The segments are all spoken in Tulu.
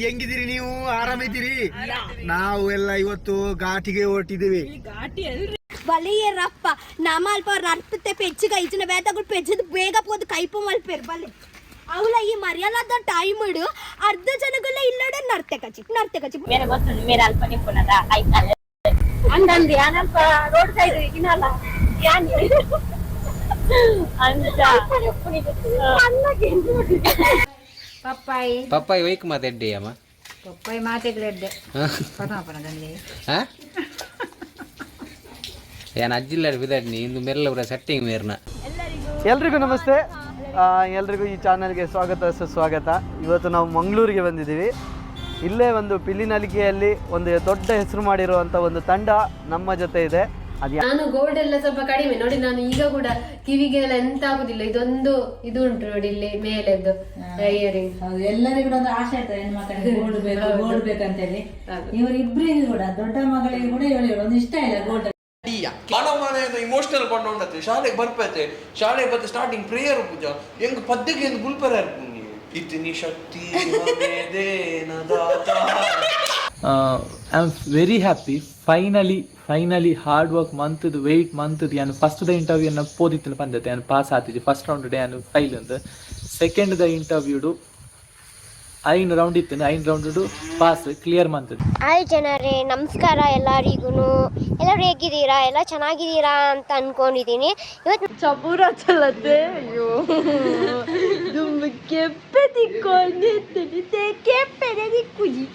ಹೆಂಗಿದ್ದೀರಿ ನೀವು? ಆರಾಮಿದ್ದೀರಿ? ನಾವು ಎಲ್ಲ ಇವತ್ತು ಘಾಟಿಗೆ ಹೊರಟಿದ್ದೀವಿ. ಬಲಿಯರಪ್ಪ ನಮ್ಮ ಅಲ್ಪ ನರ್ಪತೆ ಪೆಚ್ಚು ಕೈಚಿನ ಬೇತಗಳು ಪೆಚ್ಚದ ಬೇಗ ಪೋದು ಕೈಪು ಮಲ್ಪೇರು ಬಲೆ ಅವಳ ಈ ಮರ್ಯಾಲಾದ ಟೈಮ್ ಇಡು ಅರ್ಧ ಜನಗಳೆಲ್ಲ ಇಲ್ಲಡ ನರ್ತೆ ಕಚ್ಚಿ ನರ್ತೆ ಕಚ್ಚಿ. ಬೇರೆ ಗೊತ್ತುಂಟು ಮೇರೆ ಅಲ್ಪ ನಿಪ್ಪುನದ ಆಯ್ತಲ್ಲ ಅಂದಂದಿ ಅನಲ್ಪ ರೋಡ್ ಸೈಡ್ ಇನಲ್ಲ ಯಾನ್ ಅಂಚ. ಪಪ್ಪಾಯಿ. ಪಪ್ಪಾಯಿ ಒಯ್ಕ್ ಮಾತೆಡ್ಡಿ ಅಮ್ಮ. ಪಪ್ಪಾಯಿ ಮಾತೆಗಳೆಡ್ಡೆ ಪರಮಾಪನದಲ್ಲಿ. ಹಾ, ಏನ್ ಅಜ್ಜಿಲ್ಲ ಬಿದಡ್ನಿ ಇಂದು ಮೆಲ್ಲ ಪೂರ ಸೆಟ್ಟಿಂಗ್ ಮೇರ್ನ. ಎಲ್ರಿಗೂ ನಮಸ್ತೆ. ಎಲ್ರಿಗೂ ಈ ಚಾನಲ್ಗೆ ಸ್ವಾಗತ, ಸುಸ್ವಾಗತ. ಇವತ್ತು ನಾವು ಮಂಗಳೂರಿಗೆ ಬಂದಿದ್ದೀವಿ. ಇಲ್ಲೇ ಒಂದು ಪಿಲಿನಲಿಕೆಯಲ್ಲಿ ಒಂದು ದೊಡ್ಡ ಹೆಸರು ಮಾಡಿರುವಂಥ ಒಂದು ತಂಡ ನಮ್ಮ ಜೊತೆ ಇದೆ. ಅದು ನಾನು ಗೋಲ್ಡ್ ಎಲ್ಲ ಸ್ವಲ್ಪ ಕಡಿಮೆ ನೋಡಿ. ನಾನು ಈಗ ಕೂಡ ಕಿವಿಗೆ ಎಲ್ಲ ಎಂತ ಆಗುದಿಲ್ಲ. ಇದೊಂದು ಇದು ಉಂಟು ನೋಡಿ ಇಲ್ಲಿ ಮೇಲೆದ್ದು ಇಯರಿಂಗ್. ಹೌದು, ಎಲ್ಲರಿಗೂ ಒಂದು ಆಸೆ ಇರ್ತದೆ ಹೆಣ್ಮಕ್ಳಿಗೆ, ಗೋಲ್ಡ್ ಬೇಕು, ಗೋಲ್ಡ್ ಬೇಕಂತ ಹೇಳಿ. ಇವರಿಬ್ಬರಿಗೂ ಕೂಡ, ದೊಡ್ಡ ಮಗಳಿಗೆ ಕೂಡ ಇವಳಿಗೆ ಒಂದು ಇಷ್ಟ ಇಲ್ಲ ಗೋಲ್ಡ್. ಇಮೋಷನಲ್ ಬಂಡ ಉಂಡತ್ತೆ. ಶಾಲೆಗೆ ಬರ್ಪೈತೆ, ಶಾಲೆಗೆ ಬತ್ತೆ ಸ್ಟಾರ್ಟಿಂಗ್ ಪ್ರೇಯರ್ ಪೂಜಾ ಹೆಂಗ್ ಪದ್ದೆಗೆ ಎಂದು ಗುಲ್ಪರ ಇರ್ಪು ಇತ್ತಿನಿ ಶಕ್ತಿ ದೇನದಾತ. I am very happy. Finally, finally hard work ಮಂತ್ದು weight ಮಂತ್ದು ಯಾನು ಫಸ್ಟ್ the ಇಂಟರ್ವ್ಯೂನ ಪೋದಿತ್ತಿನ ಪಂದತೆ ಯಾನು ಪಾಸ್ ಆತಿಜಿ. ಫಸ್ಟ್ ರೌಂಡ್ ಡೇ ಯಾನು ಫೈಲ್ ಅಂದ್. ಸೆಕೆಂಡ್ the ಇಂಟರ್ವ್ಯೂಡು ಐನ್ ರೌಂಡ್ ಇತ್ತು, ಐನ್ ರೌಂಡ್ ಪಾಸ್ ಕ್ಲಿಯರ್ ಮಂತದ್ದು. ಹಾಯ್ ಜನರೇ, ನಮಸ್ಕಾರ ಎಲ್ಲರಿಗೂ. ಎಲ್ಲರೂ ಹೇಗಿದ್ದೀರಾ? ಎಲ್ಲ ಚೆನ್ನಾಗಿದ್ದೀರಾ ಅಂತ ಅನ್ಕೊಂಡಿದ್ದೀನಿ ಇವತ್ತು. ಚಪೂರ ಚಲತೆ ಅಯ್ಯೋ ದುಮ್ಮ ಕೆಪ್ಪೆ ತಿಕ್ಕೊಂಡು ಕೆಪ್ಪೆ ದಿಕ್ಕುಜಿ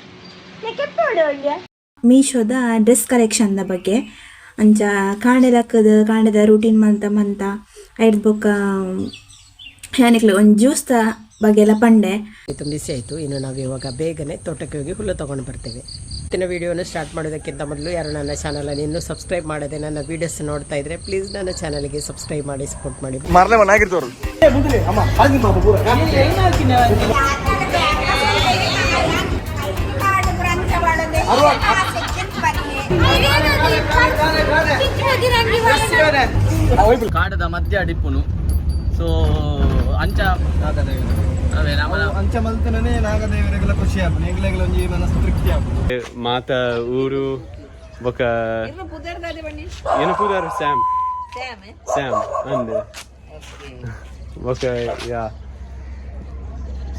ಕೆಪ್ಪೆ. ಮೀಶೋದ ಡ್ರೆಸ್ ಕಲೆಕ್ಷನ್ದ ಬಗ್ಗೆ ಅಂಚ ಕಾಂಡೆ ಲಕ್ಕದ ಕಾಂಡೆದ ರೂಟೀನ್ ಮಂತ ಮಂತ ಐಡ್ದ್ ಬೊಕ್ಕ ಯಾನಿಕ್ಲು ಒಂದು ಜ್ಯೂಸ್ದ ಬಗ್ಗೆ ಎಲ್ಲ ಪಂಡೆ. ಬಿಸಿ ಆಯಿತು. ಇನ್ನು ನಾವು ಇವಾಗ ಬೇಗನೆ ತೋಟಕ್ಕೆ ಹೋಗಿ ಹುಲ್ಲು ತೊಗೊಂಡು ಬರ್ತೇವೆ. ಇವತ್ತಿನ ವಿಡಿಯೋನ ಸ್ಟಾರ್ಟ್ ಮಾಡೋದಕ್ಕಿಂತ ಮೊದಲು, ಯಾರು ನನ್ನ ಚಾನಲನ್ನು ಇನ್ನೂ ಸಬ್ಸ್ಕ್ರೈಬ್ ಮಾಡದೆ ನನ್ನ ವೀಡಿಯೋಸ್ ನೋಡ್ತಾ ಇದ್ದರೆ, ಪ್ಲೀಸ್ ನನ್ನ ಚಾನಲ್ಗೆ ಸಬ್ಸ್ಕ್ರೈಬ್ ಮಾಡಿ, ಸಪೋರ್ಟ್ ಮಾಡಿ. ಮರಲೆ ಮನಾಗಿರ್ತವ್ರು. ಕಾಡದ ಮಧ್ಯ ಅಡಿಪುನು ಸೊ ಅಂಚ ಅವೇ ನಮ್ಮನ. ಅಂಚ ಮಲ್ತನೇ ನಾಗದೇವರಿಗೆಲ್ಲ ಖುಷಿ ಆಪುಂಡು, ಎಂಗ್ಲೆಗ್ಲ ಒಂಜಿ ಮನಸ್ಸು ತೃಪ್ತಿ ಆಪುಂಡು. ಮಾತ ಊರು ಬೊಕ ಏನು ಪುದರ್? ಸ್ಯಾಮ್, ಸ್ಯಾಮ್ ಅಂದ್ ಬೊಕ. Yeah,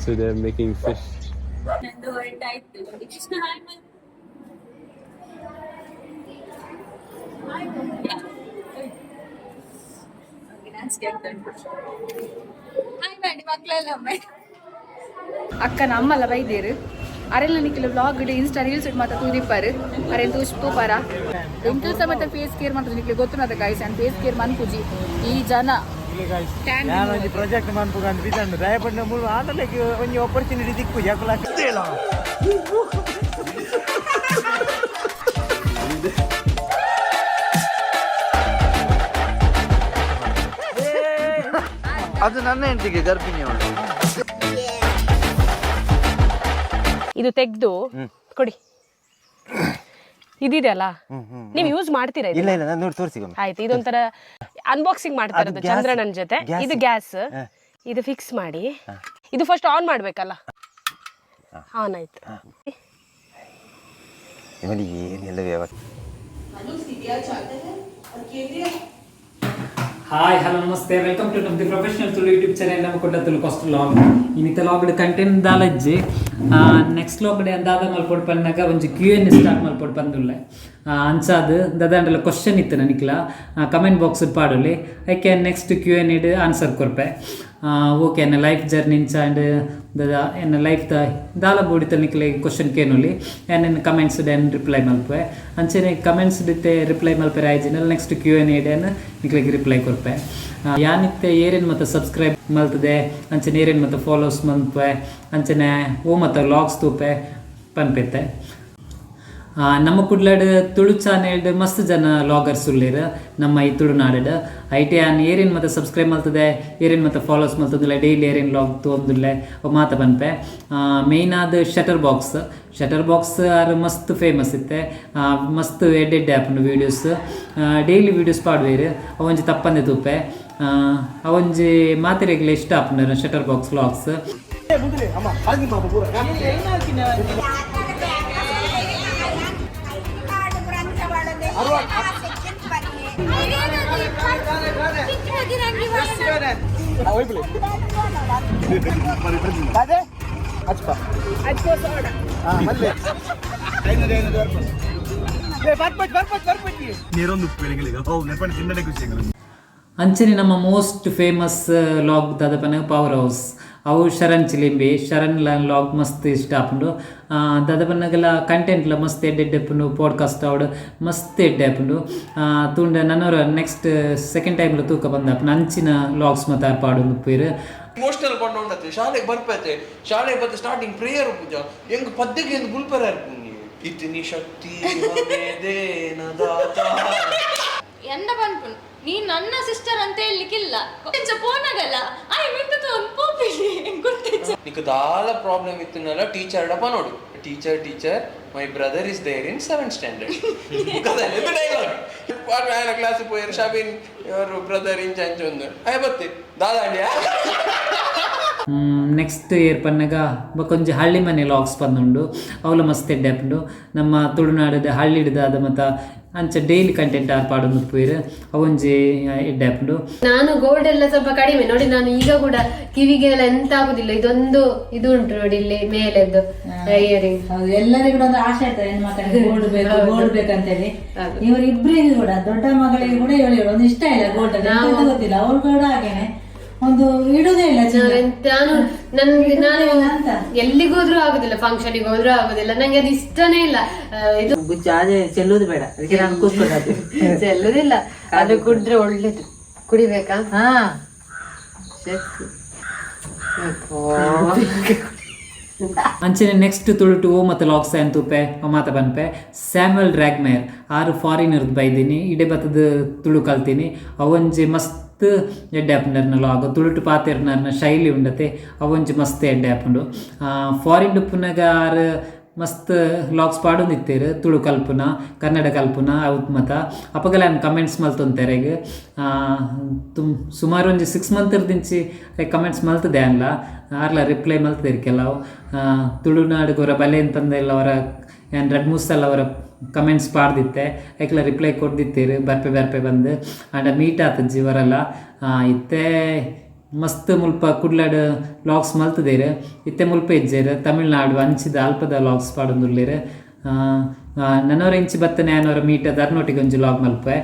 so they are making fish. ನಂದು ಹೊರಟಾಯ್ತು. ಹಾಯ್ ಮಾಡಿ ಮಕ್ಕಳೆಲ್ಲ. ಅಕ್ಕ ನಮ್ಮಲ್ಲ ಬೈದೇರು ಅರೆಲ್ಲ ನಿಕ್ಕಿಲ್ಲ ವ್ಲಾಗ್ ಇನ್ಸ್ಟಾ ರೀಲ್ಸ್ ಮಾತ್ರ ತೂದಿಪ್ಪಾರು ಅರೆ ತೂಸ್ ತೂಪಾರ. ಎಂಕಲ್ ಸಮೇತ ಫೇಸ್ ಕೇರ್ ಮಾತ್ರ ನಿಕ್ಲೆ ಗೊತ್ತುನದ ಗಾಯ್ಸ್ ಅಂಡ್ ಫೇಸ್ ಕೇರ್ ಮನ್ಪುಜಿ ಈ ಜನ. ಒಂಜಿ ಪ್ರಾಜೆಕ್ಟ್ ಮನ್ಪುಗಂದು ಬಿದಂಡು ದಯಪಂಡ ಮೂಲು ಆಂಡಲಕ್ಕೆ ಒಂಜಿ ಆಪರ್ಚುನಿಟಿ ದಿಕ್ಕು ಯಾಕಲ. ಅದು ನನ್ನ ಹೆಂಡತಿಗೆ, ಗರ್ಭಿಣಿ ಅವಳು. ಇದು ತೆಗ್ದು ಕೊಡಿ. ಇದಿದೆ ಅಲ್ಲ, ನೀವು ಯೂಸ್ ಮಾಡ್ತೀರಾ ಇದನ್ನ? ಇಲ್ಲ ಇಲ್ಲ, ನಾನು ನೋಡಿ ತೋರಿಸಿ. ಆಯ್ತು, ಇದೊಂಥರ ಅನ್ಬಾಕ್ಸಿಂಗ್ ಮಾಡ್ತಾ ಇರೋದು ಚಂದ್ರನನ್ ಜೊತೆ. ಇದು ಗ್ಯಾಸ್, ಇದು ಫಿಕ್ಸ್ ಮಾಡಿ. ಇದು ಫಸ್ಟ್ ಆನ್ ಮಾಡ್ಬೇಕಲ್ಲ? ಆನ್ ಆಯ್ತು. ಇವನಿಗೆ ಏನೆಲ್ಲ ವ್ಯವಸ್ಥೆ. ಹಾಯ್, ಹಲೋ, ನಮಸ್ತೆ, welcome to ನಮ್ದು ಪ್ರೊಫೆಷನಲ್ ತುಳು ಯೂಟ್ಯೂಬ್ ಚಾನೆಲ್. ನಮ್ಮ ಕೊಟ್ಟ ತುಳು ಕಾಸ್ಟ್ ಲಾಗ್. ಇನ್ನಿತ ಲಾಗ್ಡ್ ಕಂಟೆಂಟ್ ದಾಲಜ್ಜಿ. ನೆಕ್ಸ್ಟ್ ಲಾಗ್ಡ್ ದಾದ ಮಲ್ಪೊಡ್ ಪನ್ನಾಗ ಒಂಜಿ ಕ್ಯೂ ಎನ್ ಸ್ಟಾರ್ಟ್ ಮಲ್ಪೊಡ್ ಪಂದುಲ್ಲೆ. ಅಂಚಾದ್ ದಾದಾಂಡಲ ಕ್ವಶನ್ ಇತ್ತು ನನಕ್ಲ ಕಮೆಂಟ್ ಬಾಕ್ಸ್ ಪಾಡೊಲಿ, ಐಕೆ ನೆಕ್ಸ್ಟ್ ಕ್ಯೂ ಎನ್ ಇಡ್ ಆನ್ಸರ್ ಕೊರ್ಪೆ. ಓಕೆ, ಎನ್ನ ಲೈಫ್ ಜರ್ನಿ ಇಂಚ ಆ್ಯಂಡ್ ದಾದ ಎನ್ನ ಲೈಫ್ ದ ದಾಲ ಬೋಡಿತ ನಿಕ್ಲೆ ಕ್ವಶನ್ ಕೇನೊಲಿ, ಎನ್ನ ಕಮೆಂಟ್ಸ್ ಎನ್ ರಿಪ್ಲೈ ಮಲ್ಪೆ. ಅಂಚನೆ ಕಮೆಂಟ್ಸ್ ದಿತ್ತೆ ರಿಪ್ಲೈ ಮಲ್ಪೆರೆ ಆಯ್ಜಿನಲ್ಲಿ ನೆಕ್ಸ್ಟ್ ಕ್ಯೂ ಎನ್ ಇಡೇನ್ ನಿಕ್ಲೆಗ್ ರಿಪ್ಲೈ ಕೊರ್ಪೆ. ಯಾನಿತ್ತೆ ಏರೇನು ಮತ್ತು ಸಬ್ಸ್ಕ್ರೈಬ್ ಮಲ್ತದೆ, ಅಂಚನೆ ಏರೇನು ಮತ್ತು ಫಾಲೋಸ್ ಮನ್ಪೆ, ಅಂಚನೆ ಓ ಮತ್ತು ಲಾಗ್ಸ್ ತೂಪೆ ಪನ್ಪೆತ್ತೆ. ನಮ್ಮ ಕುಡ್ಲಡ್ ತುಳು ಚಾನೆಲ್ಡ್ ಮಸ್ತ್ ಜನ ಲಾಗರ್ಸ್ ಉಲ್ಲೇರ್ ನಮ್ಮ ಈ ತುಳುನಾಡ್. ಐಟಿ ಆನ್ ಏರೇನು ಮತ್ತು ಸಬ್ಸ್ಕ್ರೈಬ್ ಮಲ್ತದೆ, ಏರೇನು ಮತ್ತು ಫಾಲೋಸ್ ಮಲ್ತದಿಲ್ಲ, ಡೈಲಿ ಏರೇನು ಲಾಗ್ ತೋಂದುಲ್ಲೆ ಮಾತ ಪನ್ಪೆ. ಮೇಯ್ನ್ ಆದ ಶಟರ್ ಬಾಕ್ಸ್. ಶಟರ್ ಬಾಕ್ಸ್ ಆರ್ ಮಸ್ತ್ ಫೇಮಸ್ ಇತ್ತೆ. ಮಸ್ತ್ ಎಡ್ಡೆ ಎಡ್ಡೆ ಆಪುಂಡು ವೀಡಿಯೋಸ್. ಡೈಲಿ ವೀಡಿಯೋಸ್ ಪಾಡ್ವೇರು, ಅವು ಒಂಜಿ ತಪ್ಪಂದೆ ತೂಪೆ. ಅವೊಂಜಿ ಮಾತೆರೆಗ್ಲ ಇಷ್ಟ ಆಪುಂಡು ಶಟರ್ ಬಾಕ್ಸ್ ಲಾಗ್ಸ್. ಅಂಚನೆ ನಮ್ಮ ಮೋಸ್ಟ್ ಫೇಮಸ್ ಲಾಗ್ ದಾದಪನ ಪವರ್ ಹೌಸ್. ಅವು ಶರಣ್ ಚಿಲಿಂಬಿ, ಶರಣ್ ಲಾಗ್ ಮಸ್ತ್ ಇಷ್ಟ ಆಪುಂಡು. ದಾದಪನಗಲ ಕಂಟೆಂಟ್ಲ ಮಸ್ತ್ ಎಡ್ಡೆ ಎಡ್ಡೆ ಪಾಡ್ಕಾಸ್ಟ್ ಅವಡು ಮಸ್ತ್ ಎಡ್ಡೆ ಆಪುಂಡು. ತೂಂಡ ನನೊರ ನೆಕ್ಸ್ಟ್ ಸೆಕೆಂಡ್ ಟೈಮ್ಲ ತೂಕ ಬಂದಾಪುಂಡು. ಅಂಚಿನ ಲಾಗ್ಸ್ ಮತ ಪಾಡೊಂದು ಪೇರು. ಇಮೋಷನಲ್ ಬಂಡ ಶಾಲೆಗೆ ಬರ್ಪೈತೆ. ಶಾಲೆಗೆ ಬತ್ತ ಸ್ಟಾರ್ಟಿಂಗ್ ಪ್ರೇಯರ್ ಪೂಜಾ ಎಂಗ್ ಪದ್ದೆಗೆ ಎಂದು ಗುಲ್ಪರ ಇರ್ಪುನಿ ಇತಿನಿ ಶಕ್ತಿ ದೇನ ದಾತ. ಎಂದ ಪನ್ಪುನು ನೀ ನನ್ನ ಸಿಸ್ಟರ್ ಅಂತ ಹೇಳಲಿಕ್ಕಿಲ್ಲ. ಕೊಂಚ ಪೋನಾಗಲ್ಲ ಆಯ್ ಮಿಂತದ ಒಂದು ಪೋಪಿಲಿ ಗುರ್ತಿಚ್ಚ. ನಿಕ್ ದಾಲ ಪ್ರಾಬ್ಲಮ್ ಇತ್ತಿನಲ್ಲ ಟೀಚರ್ ಡಪ್ಪ ನೋಡು, "Teacher, teacher, my brother is there in seventh standard" Dialogue. ఆయన ಕ್ಲಾಸ್ ಪೋಯರು, "ಶಬೀನ್, your brother ಇಂಚ ಅಂಚ ಒಂದು ಆಯ್ ಬತ್ತಿ ದಾದಾಂಡಿಯಾ." ನೆಕ್ಸ್ಟ್ ಇಯರ್ ಪನ್ನಗ ಬೊಕೊಂಜಿ ಹಳ್ಳಿ ಮನೆ ಲಾಗ್ಸ್ ಪಂದುಂಡು. ಅವಲ ಮಸ್ತ್ ಎಡ್ಡೆ ಆಪುಂಡು. ನಮ್ಮ ತುಳುನಾಡದ ಹಳ್ಳಿಡ್ದ ಅದ ಮತ ಅಂಚ ಡೈಲಿ ಕಂಟೆಂಟ್ ಆರ್ ಪಾಡೊಂದು ಪೋಯೆರ್. ಅವೊಂಜಿ ಎಡ್ಡೆ ಆಪುಂಡು. ನಾನು ಗೋಲ್ಡ್ ಎಲ್ಲ ಸ್ವಲ್ಪ ಕಡಿಮೆ ನೋಡಿ. ನಾನು ಈಗ ಕೂಡ ಕಿವಿಗೆ ಎಲ್ಲ ಎಂತ ಆಗುದಿಲ್ಲ. ಇದೊಂದು ಇದು ಉಂಟು ನೋಡಿ ಇಲ್ಲಿ ಮೇಲೆದ್ದು ಇಯರಿಂಗ್. ಹೌದು, ಎಲ್ಲರಿಗೂ ಒಂದು ಆಸೆ ಇರ್ತದೆ, ಹೆಣ್ಮಕ್ಳಿಗೆ ಗೋಲ್ಡ್ ಬೇಕು, ಗೋಲ್ಡ್ ಬೇಕಂತೇಳಿ. ಇವರಿಬ್ಬರಿಗೂ ಕೂಡ, ದೊಡ್ಡ ಮಗಳಿಗೆ ಕೂಡ ಇವಳಿಗೆ ಒಂದು ಇಷ್ಟ ಇಲ್ಲ ಗೋಲ್ಡ್ ಅಂತ ಗೊತ್ತಿಲ್ಲ. ಅವಳು ಕೂಡ ಹಾಗೇನೆ, ಒಂದು ಇಡುದೇ ಇಲ್ಲ ಚಿನ್ನ. ನಾನು ನನ್ಗೆ ನಾನು ಅಂತ. ಎಲ್ಲಿಗೋದ್ರೂ ಆಗುದಿಲ್ಲ, ಫಂಕ್ಷನ್ ಹೋದ್ರೂ ಆಗುದಿಲ್ಲ. ನಂಗೆ ಅದು ಇಷ್ಟನೇ ಇಲ್ಲ. ಇದು ಚೆಲ್ಲುದು ಬೇಡ, ಅದಕ್ಕೆ ನಾನು ಕೂತ್ಕೊಳ್ಳೋದು. ಚೆಲ್ಲುದಿಲ್ಲ. ಅದು ಕುಡಿದ್ರೆ ಒಳ್ಳೇದು. ಕುಡಿಬೇಕಾ? ಹಾ. ಅಪ್ಪೋ. ಅಂಚನೆ ನೆಕ್ಸ್ಟ್ ತುಳುಟು ಓ ಮತ್ತು ಲಾಗ್ಸ್ ಆ್ಯನ್ ತೂಪೆ ಮಾತ ಪನ್ಪೆ. ಸ್ಯಾಮ್ಯುಯಲ್ ಡ್ರ್ಯಾಗ್ಮೇರ್ ಆರು ಫಾರಿನರ್ದು ಬೈದಿನಿ, ಇಡೆ ಬತ್ತದ ತುಳು ಕಲ್ತೀನಿ. ಅವೊಂಜಿ ಮಸ್ತ್ ಎಡ್ಡೆ ಆಪುಂಡು ಲಾಗ್. ತುಳುಟು ಪಾತೆರ್ನರ್ನ ಶೈಲಿ ಉಂಡತೆ, ಅವೊಂಜಿ ಮಸ್ತ್ ಎಡ್ಡೆ ಆಪುಂಡು. ಫಾರಿನ್ ಉಪ್ಪುನಗ ಆರು ಮಸ್ತ್ ಲಾಗ್ಸ್ ಪಾಡೊಂದಿತ್ತೇರು, ತುಳು ಕಲ್ಪುನ, ಕನ್ನಡ ಕಲ್ಪುನ ಅವು ಮತ. ಅಪಗಲ ಆನ್ ಕಮೆಂಟ್ಸ್ ಮಲ್ತೊಂತೆರೆಗ್ ತುಮ್ ಸುಮಾರು ಒಂಜಿ 6 ಮಂತ್ ದಿಂಚಿ ಕಮೆಂಟ್ಸ್ ಮಲ್ತದೆ ಅನ್ಲ. ಆರ್ಲ ರಿಪ್ಲೈ ಮಲ್ತದೇರು ಕೆಲವು. ತುಳುನಾಡುಗೊರ ಬಲೆ ಅಂತಂದೆಲ್ಲ ಅವರ ಏನ್ 2-3 ಸಲ ಅವರ ಕಮೆಂಟ್ಸ್ ಪಾಡ್ದಿತ್ತೆ. ಐಕ್ಲ ರಿಪ್ಲೈ ಕೊಡ್ದಿತ್ತೇರು ಬರ್ಪೆ ಬರ್ಪೆ ಬಂದು. ಆಂಡ ಮೀಟ್ ಆತಜ್ಜಿ ವರಲ್ಲ. ಇತ್ತೆ ಮಸ್ತ್ ಮುಲ್ಪ ಕುಡ್ಲಡ್ ಲಾಗ್ಸ್ ಮಲ್ತದೇರು. ಇತ್ತೆ ಮುಲ್ಪ ಇಜ್ಜೇರು, ತಮಿಳ್ನಾಡು ಅಂಚಿದ ಅಲ್ಪದ ಲಾಗ್ಸ್ ಪಾಡೊಂದುಲ್ಲೆರ್. ನನವರ ಇಂಚಿ ಬತ್ತನೆ ಆನವರ ಮೀಟ್ ದರ್ನೋಟಿಗೆ ಒಂಜಿ ಲಾಗ್ ಮಲ್ಪೆ.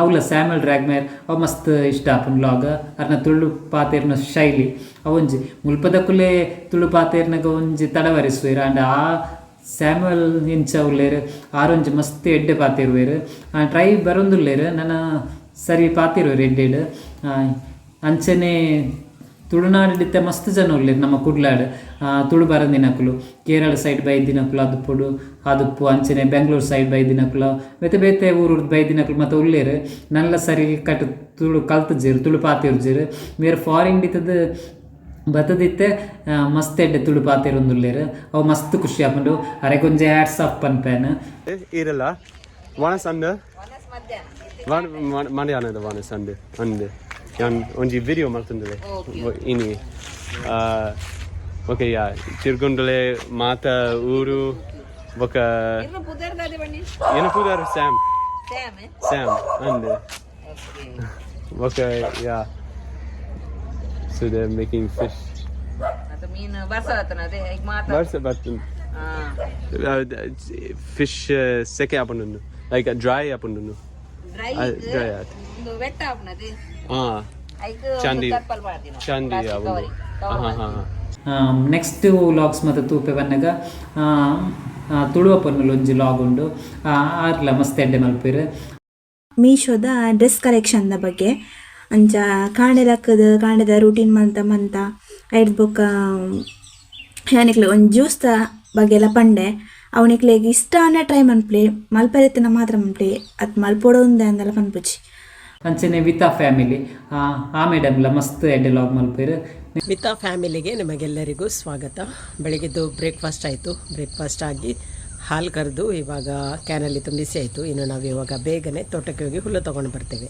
ಅವ್ಲ ಸ್ಯಾಮಲ್ ಡ್ರ್ಯಾಗ್ಮೇರ್ ಅವು ಮಸ್ತ್ ಇಷ್ಟ ಆಪುಂಡು ಲಾಗ್. ಅರ್ನ ತುಳು ಪಾತೆರ್ನ ಶೈಲಿ ಅವೊಂಜಿ. ಮುಲ್ಪದಕುಲೆ ತುಳು ಪಾತೆರ್ನಗ ಒಂಜಿ ತಡವರಿಸುವೆರ್. ಆಂಡ ಆ ಸ್ಯಾಮ್ಯುಯಲ್ ಇಂಚ ಉಲ್ಲೇರ್, ಆರೊಂಜಿ ಮಸ್ತ್ ಎಡ್ಡೆ ಪಾತೆರುವೆರ್. ಟ್ರೈ ಬರೊಂದುಲ್ಲೆರ್, ನನ ಸರಿ ಪಾತೆರುವೆರ್ ಎಡ್ಡೆಡ್. ಅಂಚನೆ ತುಳುನಾಡಿಡಿತ್ತೆ ಮಸ್ತ್ ಜನ ಉಲ್ಲೆರ್. ನಮ್ಮ ಕುಡ್ಲಾಡ್ ತುಳು ಬರಂದಿನಕುಲು, ಕೇರಳ ಸೈಡ್ ಬೈದಿನಕುಲು ಅದುಪ್ಪುಡು ಅದುಪ್ಪು. ಅಂಚನೆ ಬೆಂಗ್ಳೂರು ಸೈಡ್ ಬೈದಿನಕುಲು, ಬೇತೆ ಬೇತೆ ಊರುರ್ದು ಬೈದಿನಕುಲು ಮತ್ತು ಉಲ್ಲೇರು. ನಲ್ಲ ಸರಿ ಕಟ್ ತುಳು ಕಲ್ತುಜೆರ್, ತುಳು ಪಾತೆರುಜೆರ್. ಮೇರ್ ಫಾರಿನ್ ಇತ್ತದ ಬತ್ತದಿತ್ತೆ ಮಸ್ತ್ ಎಡ್ಡೆ ತುಳು ಪಾತೆರೊಂದುಲ್ಲೆರ್. ಅವು ಮಸ್ತ್ ಖುಷಿ ಆಪುಂಡು. ಅರೆಗೊಂಜಿ ಹ್ಯಾಟ್ಸ್ ಆಫ್ ಪನ್ಪೇನ್. ಇರಲ್ಲ ವನಸ್ ಅಂದ ಮಧ್ಯಾಹ್ನದ ವನಸ್ ಅಂದ್ ಅಂದ್ ಯಾನ್ ಒಂಜಿ ವಿಡಿಯೋ ಮಲ್ತೊಂದುಲ್ಲೆ ಇನಿ. ಓಕೆ, ಯಾ, ತಿರ್ಗೊಂಡುಲೆ ಮಾತ ಊರು ಬೊಕ ಏನ ಪುದರ್? ಸ್ಯಾಮ್, ಸ್ಯಾಮ್ ಅಂದ್. Okay, yeah, so they're making fish. ಬರ್ಸ ಬರ್ತುಂಡು. ಫಿಶ್ ಸೆಕೆ ಆಪುಂಡು, ಲೈಕ್ ಡ್ರೈ ಆಪುಂಡು, ಡ್ರೈ ಆತ್. ಹಾ, ಚಂದಿ ಚಂದಿ ಆಪುಂಡು. ಹಾ ಹಾ ಹಾ. ನೆಕ್ಸ್ಟ್ ಲಾಗ್ಸ್ ಮತ್ತು ತೂಪೆ ಬನ್ನಗ ತುಳುವ ಪೊನ್ನುಲು ಒಂಜಿ ಲಾಗ್ ಉಂಡು. ಆರ್ಲ ಮಸ್ತ್ ಎಡ್ಡೆ ಮಲ್ಪೆರ್. ಮೀಶೋದ ಡ್ರೆಸ್ ಕಲೆಕ್ಷನ್ದ ಬಗ್ಗೆ. ಅಂಚ ಕಾಂಡೆ ಲಕ್ಕದ ಕಾಂಡೆದ ರೂಟೀನ್ ಮಂತ ಮಂತ ಐಡ್ದ್ ಬೊಕ್ಕ ಯಾನಿಕ್ಲೆ ಒಂಜಿ ಜ್ಯೂಸ್ದ ಬಗ್ಗೆ ಎಲ್ಲ ಪಂಡೆ. ಅವು ನಿಕ್ಲೆಗ್ ಇಷ್ಟ ಆಂಡ ಟ್ರೈ ಮನ್ಪುಲೆ. ಮಲ್ಪೆರೆ ಮಾತ್ರ ಮನ್ಪುಲೆ, ಅತ್ ಮಲ್ಪೊಡು ಉಂದೆ ಅಂದಲ ಪನ್ಪುಜಿ. ಅಂಚನೆ ವಿತಾ ಫ್ಯಾಮಿಲಿ, ಆ ಮೇಡಮ್ಲ ಮಸ್ತ್ ಎಡ್ಡೆ ಲಾಗ್ ಮಲ್ಪೆರ್. ಮಿತಾ ಫ್ಯಾಮಿಲಿಗೆ ನಿಮಗೆಲ್ಲರಿಗೂ ಸ್ವಾಗತ. ಬೆಳಗ್ಗೆದ್ದು ಬ್ರೇಕ್ಫಾಸ್ಟ್ ಆಯಿತು. ಬ್ರೇಕ್ಫಾಸ್ಟ್ ಆಗಿ ಹಾಲು ಕರೆದು ಇವಾಗ ಕ್ಯಾನಲ್ಲಿ ತುಂಬಿಸಿ ಆಯಿತು. ಇನ್ನು ನಾವು ಇವಾಗ ಬೇಗನೆ ತೋಟಕ್ಕೆ ಹೋಗಿ ಹುಲ್ಲು ತೊಗೊಂಡು ಬರ್ತೇವೆ.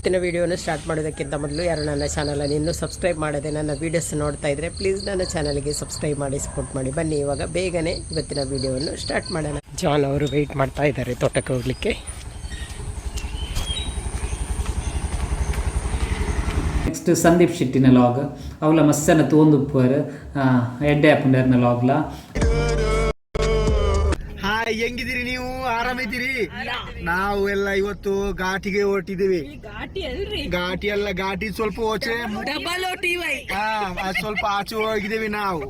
ಇವತ್ತಿನ ವಿಡಿಯೋನ ಸ್ಟಾರ್ಟ್ ಮಾಡೋದಕ್ಕಿಂತ ಮೊದಲು ಯಾರು ನನ್ನ ಚಾನಲನ್ನು ಇನ್ನೂ ಸಬ್ಸ್ಕ್ರೈಬ್ ಮಾಡದೆ ನನ್ನ ವೀಡಿಯೋಸ್ ನೋಡ್ತಾ ಇದ್ದರೆ ಪ್ಲೀಸ್ ನನ್ನ ಚಾನಲ್ಗೆ ಸಬ್ಸ್ಕ್ರೈಬ್ ಮಾಡಿ ಸಪೋರ್ಟ್ ಮಾಡಿ. ಬನ್ನಿ ಇವಾಗ ಬೇಗನೆ ಇವತ್ತಿನ ವಿಡಿಯೋವನ್ನು ಸ್ಟಾರ್ಟ್ ಮಾಡೋಣ. ಜಾನ್ ಅವರು ವೆಯ್ಟ್ ಮಾಡ್ತಾ ಇದ್ದಾರೆ ತೋಟಕ್ಕೆ ಹೋಗಲಿಕ್ಕೆ. ನೆಕ್ಸ್ಟ್ ಸಂದೀಪ್ ಶೆಟ್ಟಿನ ಲಾಗ್ ಅವಲ ಮಸ್ಸನ ತೋಂದುಪ್ಪುವರು ಎಡ್ಡೆ ಆಪುಂಡರ್ನ ಲಾಗ್ಲ. ಹಾಯ್, ಹೆಂಗಿದ್ದೀರಿ ನೀವು? ಆರಾಮಿದ್ದೀರಿ? ನಾವು ಎಲ್ಲ ಇವತ್ತು ಘಾಟಿಗೆ ಹೊರಟಿದ್ದೀವಿ. ಘಾಟಿ ಅಲ್ಲ, ಘಾಟಿ ಸ್ವಲ್ಪ ಓಚೆ, ಸ್ವಲ್ಪ ಆಚೆ ಹೋಗಿದ್ದೀವಿ ನಾವು.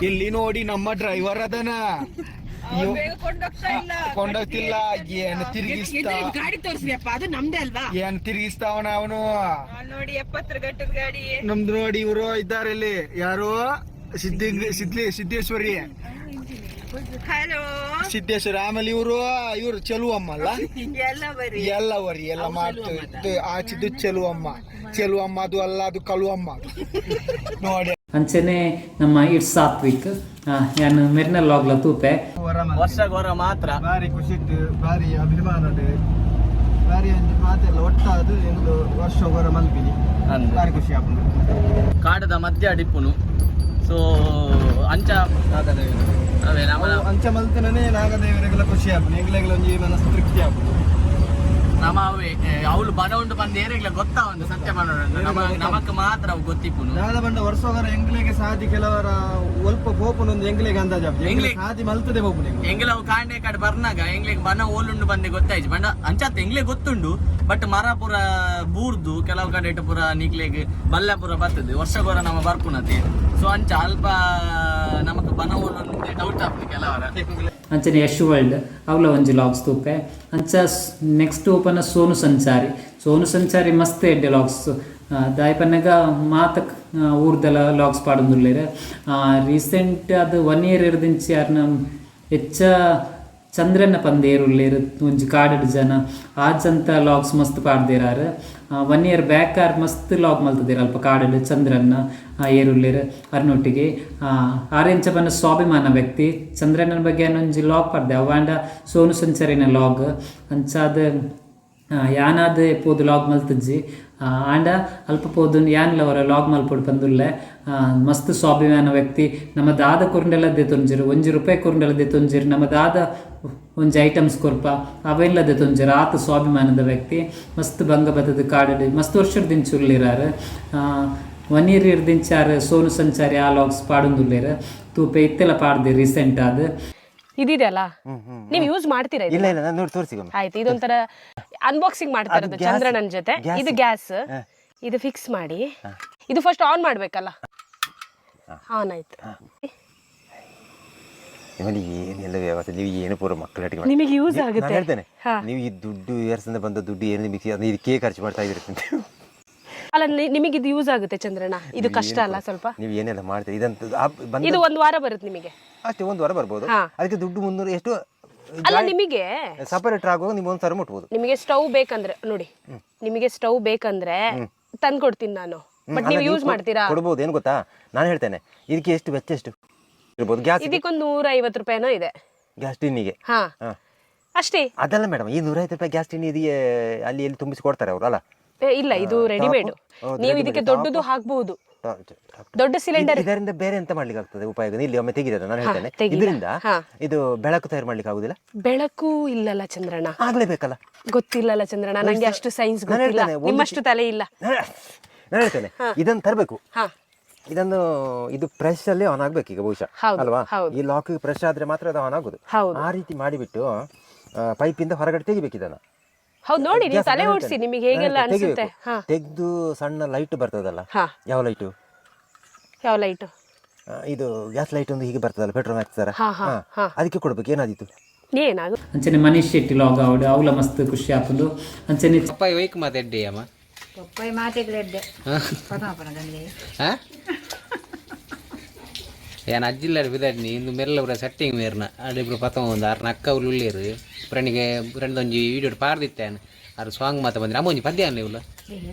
ಇಲ್ಲಿ ನೋಡಿ ನಮ್ಮ ಡ್ರೈವರ್ ಅದನ ಕೊಂಡೋಗ್ತಿಲ್ಲ. ಏನ್ ತಿರುಗಿಸ್ತಾ ಗಾಡಿ ತೋರಿಸ್ರಿಯಪ್ಪ, ಅದು ನಮ್ದೇ ಅಲ್ವಾ? ಏನ್ ತಿರುಗಿಸ್ತಾವನ ಅವನು ನೋಡಿ, 70 ಗಟ್ಟದ ಗಾಡಿ ನಮ್ದು. ನೋಡಿ ಇವರು ಇದ್ದಾರೆ ಇಲ್ಲಿ. ಯಾರು? ಸಿದ್ದೇಶ್ವರಿ. ಹಲೋ ಸಿದ್ದೇಶ್ವರಿ. ಆಮೇಲೆ ಇವರು ಇವರು ಚೆಲುವಮ್ಮ ಅಲ್ಲ, ಎಲ್ಲ ವರಿ ಎಲ್ಲ ಮಾಡ್ತು ಆಚಿದ್ದು ಚೆಲುವಮ್ಮ. ಚೆಲುವಮ್ಮ ಅದು ಅಲ್ಲ, ಅದು ಕಲುವಮ್ಮ ನೋಡಿ. ಅಂಚನೆ ನಮ್ಮ it's Satwik ಯಾನ್ ಮೆರ್ನ ಲಾಗ್ಲ ತೂಪೆ. ವರ್ಷ ಮಾತ್ರ ಭಾರಿ ಖುಷಿ ಇತ್ತು, ಭಾರಿ ಅಭಿಮಾನ, ಭಾರಿ ಮಾತೆಲ್ಲ ಒಟ್ಟಾದ ಎಂದು ವರ್ಷ ಹೊರ ಮಲ್ಪಿನಿ, ಭಾರಿ ಖುಷಿ ಆಪುಂಡು. ಕಾಡದ ಮಧ್ಯ ಅಡಿಪುನು ಸೊ ಅಂಚ ಅವೇ ನಮ್ಮನ ಅಂಚ ಮಲ್ತನೇ ನಾಗದೇವರಿಗೆಲ್ಲ ಖುಷಿ ಆಪುಂಡು, ಎಂಗ್ಲೆಗ್ಲ ಒಂಜಿ ಮನಸ್ಸು ತೃಪ್ತಿ ಆಪುಂಡು. ನಮ್ಮ ಅವೇ ಅವಳು ಬನ ಉಂಟು ಬಂದು ಏರಿಗ್ಲ ಗೊತ್ತಾ ಒಂದು ಸತ್ಯ ಮಾಡೋಣ, ನಮ್ಮ ನಮಕ್ ಮಾತ್ರ ಅವು ಗೊತ್ತಿಪ್ಪುನು. ದಾದ ಬಂಡ ವರ್ಷೋಗರ ಎಂಗ್ಲೆಗೆ ಸಾದಿ ಕೆಲವರ ಒಲ್ಪ ಪೋಪುನೊಂದು ಎಂಗ್ಲೆಗೆ ಅಂದಾಜು ಆಪುಂಡು. ಎಂಗ್ಲೆ ಸಾದಿ ಮಲ್ತದೆ ಪೋಪುನು. ಎಂಗ್ಲ ಅವು ಕಾಂಡೆ ಕಾಡು ಬರ್ನಾಗ ಎಂಗ್ಲೆಗ್ ಬನ ಓಲುಂಡು ಬಂದೆ ಗೊತ್ತಾಯ್ತು ಬಂಡ ಅಂಚಾತ್ ಎಂಗ್ಲೆ ಗೊತ್ತುಂಡು. ಬಟ್ ಮರ ಪೂರ ಬೂರ್ದು ಕೆಲವು ಕಡೆ ಇಟ್ಟು ಪೂರ ನಿಕ್ಲೆಗ್ ಬಲ್ಲ ಪೂರ ಬರ್ತದೆ ವರ್ಷಗೋರ ನಮ್ಮ ಬರ್ಪುನತೆ. ಸೊ ಅಂಚ ಅಲ್ಪ ನಮಕ್ ಬನ ಓಲುಂಡು ಡೌಟ್ ಆಪುಂಡು ಕೆಲವರ. ಅಂಚನೆ ಯಶ್ ವರ್ಲ್ಡ್ ಅವಲ ಒಂಜಿ ಲಾಗ್ಸ್ ತೂಪೆ. ಅಂಚ ನೆಕ್ಸ್ಟ್ ಓಪನ್ ಸೋನು ಸಂಚಾರಿ. ಸೋನು ಸಂಚಾರಿ ಮಸ್ತ್ ಎಡ್ಡೆ ಲಾಗ್ಸ್ ದಾಯಪನ್ನಗ ಮಾತಕ್ ಊರ್ದೆಲ್ಲ ಲಾಗ್ಸ್ ಪಾಡೊಂದುಲ್ಲೆರ್. ರೀಸೆಂಟ್ ಅದು 1 ಇಯರ್ ಇರ್ದಿಂಚಿ ಅರ್ನ ಹೆಚ್ಚ ಚಂದ್ರನ ಪಂದೇರುಲ್ಲೆರ್ ಒಂಜಿ ಕಾಡಡ್ ಜನ ಆಜಂತ ಲಾಗ್ಸ್ ಮಸ್ತ್ ಪಾಡ್ದಿರಾರ್. 1 ಇಯರ್ ಬ್ಯಾಕ್ ಆರ್ ಮಸ್ತ್ ಲಾಗ್ ಮಲ್ತದಿರ ಅಲ್ಪ ಕಾಡಡ್ ಚಂದ್ರನ್ನ ಏರುಲ್ಲೆರ್ ಅರ್ನೊಟ್ಟಿಗೆ. ಆರೆಂಚ ಪನ್ನ ಸ್ವಾಭಿಮಾನ ವ್ಯಕ್ತಿ ಚಂದ್ರನ ಬಗ್ಗೆ ಒಂಜಿ ಲಾಗ್ ಪಾಡ್ದೆ ಅವಾಂಡ ಸೋನು ಸಂಚಾರಿನ ಲಾಗ್. ಅಂಚಾದ ಯಾನಾದ ಪೋದು ಲಾಗ್ ಮಲ್ತಜ್ಜಿ ಆಂಡ ಅಲ್ಪ ಪೋದು ಯಾನ್ಲ ಅವರ ಲಾಗ್ ಮಲ್ಪೊಡು ಪಂದುಲ್ಲೆ. ಮಸ್ತ್ ಸ್ವಾಭಿಮಾನ ವ್ಯಕ್ತಿ. ನಮ್ಮ ದಾದ ಕುರುಂಡೆಲ್ಲ ದೆತೊಂಜಿರು, 1 ರೂಪಾಯಿ ಕುರುಂಡೆಲ್ಲ ದೆತೊಂಜಿರು, ನಮ್ಮ ದಾದ ಒಂಜಿ ಐಟಮ್ಸ್ ಕೊರ್ಪ ಅವೆಲ್ಲ ದೆತೊಂಜಿರು. ಆತ ಸ್ವಾಭಿಮಾನದ ವ್ಯಕ್ತಿ. ಮಸ್ತ್ ಭಂಗ ಬತ್ತದ ಕಾಡಡ್ ಮಸ್ತ್ ವರ್ಷದ ದಿಂಚುರ್ಲಿರಾರು. 1 ಇಯರ್ ಇರ್ದಿಂಚಾರು ಸೋನು ಸಂಚಾರಿ ಆ ಲಾಗ್ಸ್ ಪಾಡೊಂದುಲ್ಲೆರ್ ತೂಪೆ ಇತ್ತೆಲ್ಲ ಪಾಡ್ದೆ ರೀಸೆಂಟ್ ಆದ್. ಇದಿದೆ ಅಲ್ಲ, ನೀವು ಯೂಸ್ ಮಾಡ್ತೀರಾ? ಇಲ್ಲ ಇಲ್ಲ, ನಾನು ನೋಡಿ ತೋರಿಸಿ. ಆಯ್ತು, ಇದೊಂಥರ ಅನ್ಬಾಕ್ಸಿಂಗ್ ಮಾಡ್ತಾ ಇರೋದು ಚಂದ್ರನನ್ ಜೊತೆ. ಇದು ಗ್ಯಾಸ್, ಇದು ಫಿಕ್ಸ್ ಮಾಡಿ, ಇದು ಫಸ್ಟ್ ಆನ್ ಮಾಡ್ಬೇಕಲ್ಲ. ಆನ್ ಆಯ್ತು. ನಿಮ್ಮಲ್ಲಿ ಏನೆಲ್ಲ ವ್ಯವಸ್ಥೆ, ನೀವು ಏನು ಪೂರ ಮಕ್ಕಳ ನಿಮಗೆ ಯೂಸ್ ಆಗುತ್ತೆ ಹೇಳ್ತೇನೆ. ನೀವು ಈ ದುಡ್ಡು ಇಯರ್ಸ್ ಬಂದ ದುಡ್ಡು ಏನು ನಿಮಗೆ ಅದನ್ನ ಇದಕ್ಕೆ ಖರ್ಚು ಮಾಡ್ತಾ ಇದ್ದೀರಿ ಅಲ್ಲ. ನಿಮಗೆ ಇದು ಯೂಸ್ ಆಗುತ್ತೆ ಚಂದ್ರಣ್ಣ, ಇದು ಕಷ್ಟ ಅಲ್ಲ ಸ್ವಲ್ಪ. ನೀವು ಏನೆಲ್ಲ ಮಾಡ್ತೀರಿ ಇದಂತ ಇದು 1 ವಾರ ಬರುತ್ತೆ ನಿಮಗೆ ಅಷ್ಟೇ, 1 ವಾರ ಬರ್ಬೋದು. ಅದಕ್ಕೆ ದುಡ್ಡು 300 ಎಷ್ಟು ಅಲ್ಲ ನಿಮಗೆ ಸಪರೇಟ್ ಆಗುವಾಗ ನೀವು 1 ಸಾವಿರ ಮುಟ್ಬೋದು. ನಿಮಗೆ ಸ್ಟವ್ ಬೇಕಂದ್ರೆ ನೋಡಿ, ನಿಮಗೆ ಸ್ಟವ್ ಬೇಕಂದ್ರೆ ತಂದ್ಕೊಡ್ತೀನಿ ನಾನು. ಬಟ್ ನೀವು ಯೂಸ್ ಮಾಡ್ತೀರಾ? ಕೊಡ್ಬೋದು. ಏನು ಗೊತ್ತಾ, ನಾನು ಹೇಳ್ತೇನೆ, ಇದಕ್ಕೆ ಎಷ್ಟು ವೆಚ್ಚ ಎಷ್ಟು ಇರ್ಬೋದು? ಗ್ಯಾಸ್ ಇದಕ್ಕೊಂದು 150 ರೂಪಾಯಿನೋ ಇದೆ ಗ್ಯಾಸ್ ಟಿನ್ನಿಗೆ. ಹಾ ಅಷ್ಟೇ. ಅದಲ್ಲ ಮೇಡಮ್, ಈ 150 ರೂಪಾಯಿ ಗ್ಯಾಸ್ ಟಿನ್ ಇದೆಯೇ ಅಲ್ಲಿ ಎಲ್ಲಿ ತುಂಬಿಸಿ ಕೊಡ್ತಾರೆ ಅವರು ಅಲ್ಲ? ಇಲ್ಲ, ಇದು ರೆಡಿಮೇಡ್. ನೀವು ಇದಕ್ಕೆ ದೊಡ್ಡದು ಹಾಕಬಹುದು, ದೊಡ್ಡ ಸಿಲಿಂಡರ್. ಇದರಿಂದ ಬೇರೆ ಎಂತ ಮಾಡ್ಲಿಕ್ಕೆ ಆಗ್ತದೆ ಉಪಯೋಗ? ಇಲ್ಲಿ ಒಮ್ಮೆ ತೆಗಿದೆ ನಾನು ಹೇಳ್ತೇನೆ. ಇದರಿಂದ ಇದು ಬೆಳಕು ತಯಾರು ಮಾಡ್ಲಿಕ್ಕೆ ಆಗುದಿಲ್ಲ? ಬೆಳಕು ಇಲ್ಲಲ್ಲ ಚಂದ್ರಣ್ಣ, ಆಗ್ಲೇಬೇಕಲ್ಲ. ಗೊತ್ತಿಲ್ಲಲ್ಲ ಚಂದ್ರಣ್ಣ, ನಂಗೆ ಅಷ್ಟು ಸೈನ್ಸ್ ಗೊತ್ತಿಲ್ಲ, ನಿಮ್ಮಷ್ಟು ತಲೆ ಇಲ್ಲ. ನಾನು ಹೇಳ್ತೇನೆ, ಇದನ್ನು ತರಬೇಕು. ಇದನ್ನು ಇದು ಪ್ರೆಶ್ ಅಲ್ಲಿ ಆನ್ ಆಗ್ಬೇಕು ಈಗ ಬಹುಶಃ ಅಲ್ವಾ? ಈ ಲಾಕ್ ಪ್ರೆಶ್ ಆದ್ರೆ ಮಾತ್ರ ಅದು ಆನ್ ಆಗುದು. ಆ ರೀತಿ ಮಾಡಿಬಿಟ್ಟು ಪೈಪಿಂದ ಹೊರಗಡೆ ತೆಗಿಬೇಕು ಇದನ್ನ. ಹೌದು ನೋಡಿ, ನೀವು ತಲೆ ಓಡಿಸಿ, ನಿಮಗೆ ಹೇಗೆಲ್ಲ ಅನ್ಸುತ್ತೆ. ತೆಗೆದು ಸಣ್ಣ ಲೈಟ್ ಬರ್ತದಲ್ಲ, ಯಾವ ಲೈಟು? ಯಾವ ಲೈಟ್? ಇದು ಗ್ಯಾಸ್ ಲೈಟ್ ಒಂದು ಹೀಗೆ ಬರ್ತದಲ್ಲ, ಪೆಟ್ರೋಲ್ ಹಾಕ್ತಾರ, ಅದಕ್ಕೆ ಕೊಡ್ಬೇಕು. ಏನಾದಿತ್ತು ಏನಾಗ. ಅಂಚನೆ ಮನೀಶ್ ಶೆಟ್ಟಿ ಲಾಗ್ ಆವಡು ಅವಲ ಮಸ್ತ್ ಖುಷಿ ಆಪುಂಡು. ಅಂಚನೆ ಪಪ್ಪಾಯಿ ವೈಕ್ ಮಾತೆಡ್ಡೆ ಅಮ್ಮ, ಪಪ್ಪಾಯಿ ಮಾತೆಗ್ಲೆಡ್ಡೆ. ಏನ್ ಅಜ್ಜಿಲ್ಲಾಡ್ ಬಿದಾಡ್ನಿ ಇಂದು ಮೆಲ್ಲ ಪೂರ ಸೆಟ್ಟಿಂಗ್ ಮೇರ್ನ ಅಡಿಬ್ರು ಪತ ಒಂದು ಆರ್ನ ಅಕ್ಕ ಅವ್ರು ಉಳ್ಳೇರು ಫ್ರೆಂಡಿಗೆ ಫ್ರೆಂಡ್ ಒಂಜಿ ವೀಡಿಯೋ ಪಾರ್ದಿತ್ತೇನೆ ಆರು ಸಾಂಗ್ ಮಾತ ಬಂದ್ರೆ ಅಮ್ಮ ಒಂಜಿ ಪದ್ಯ ಅಲ್ಲ ಇವ್ಲ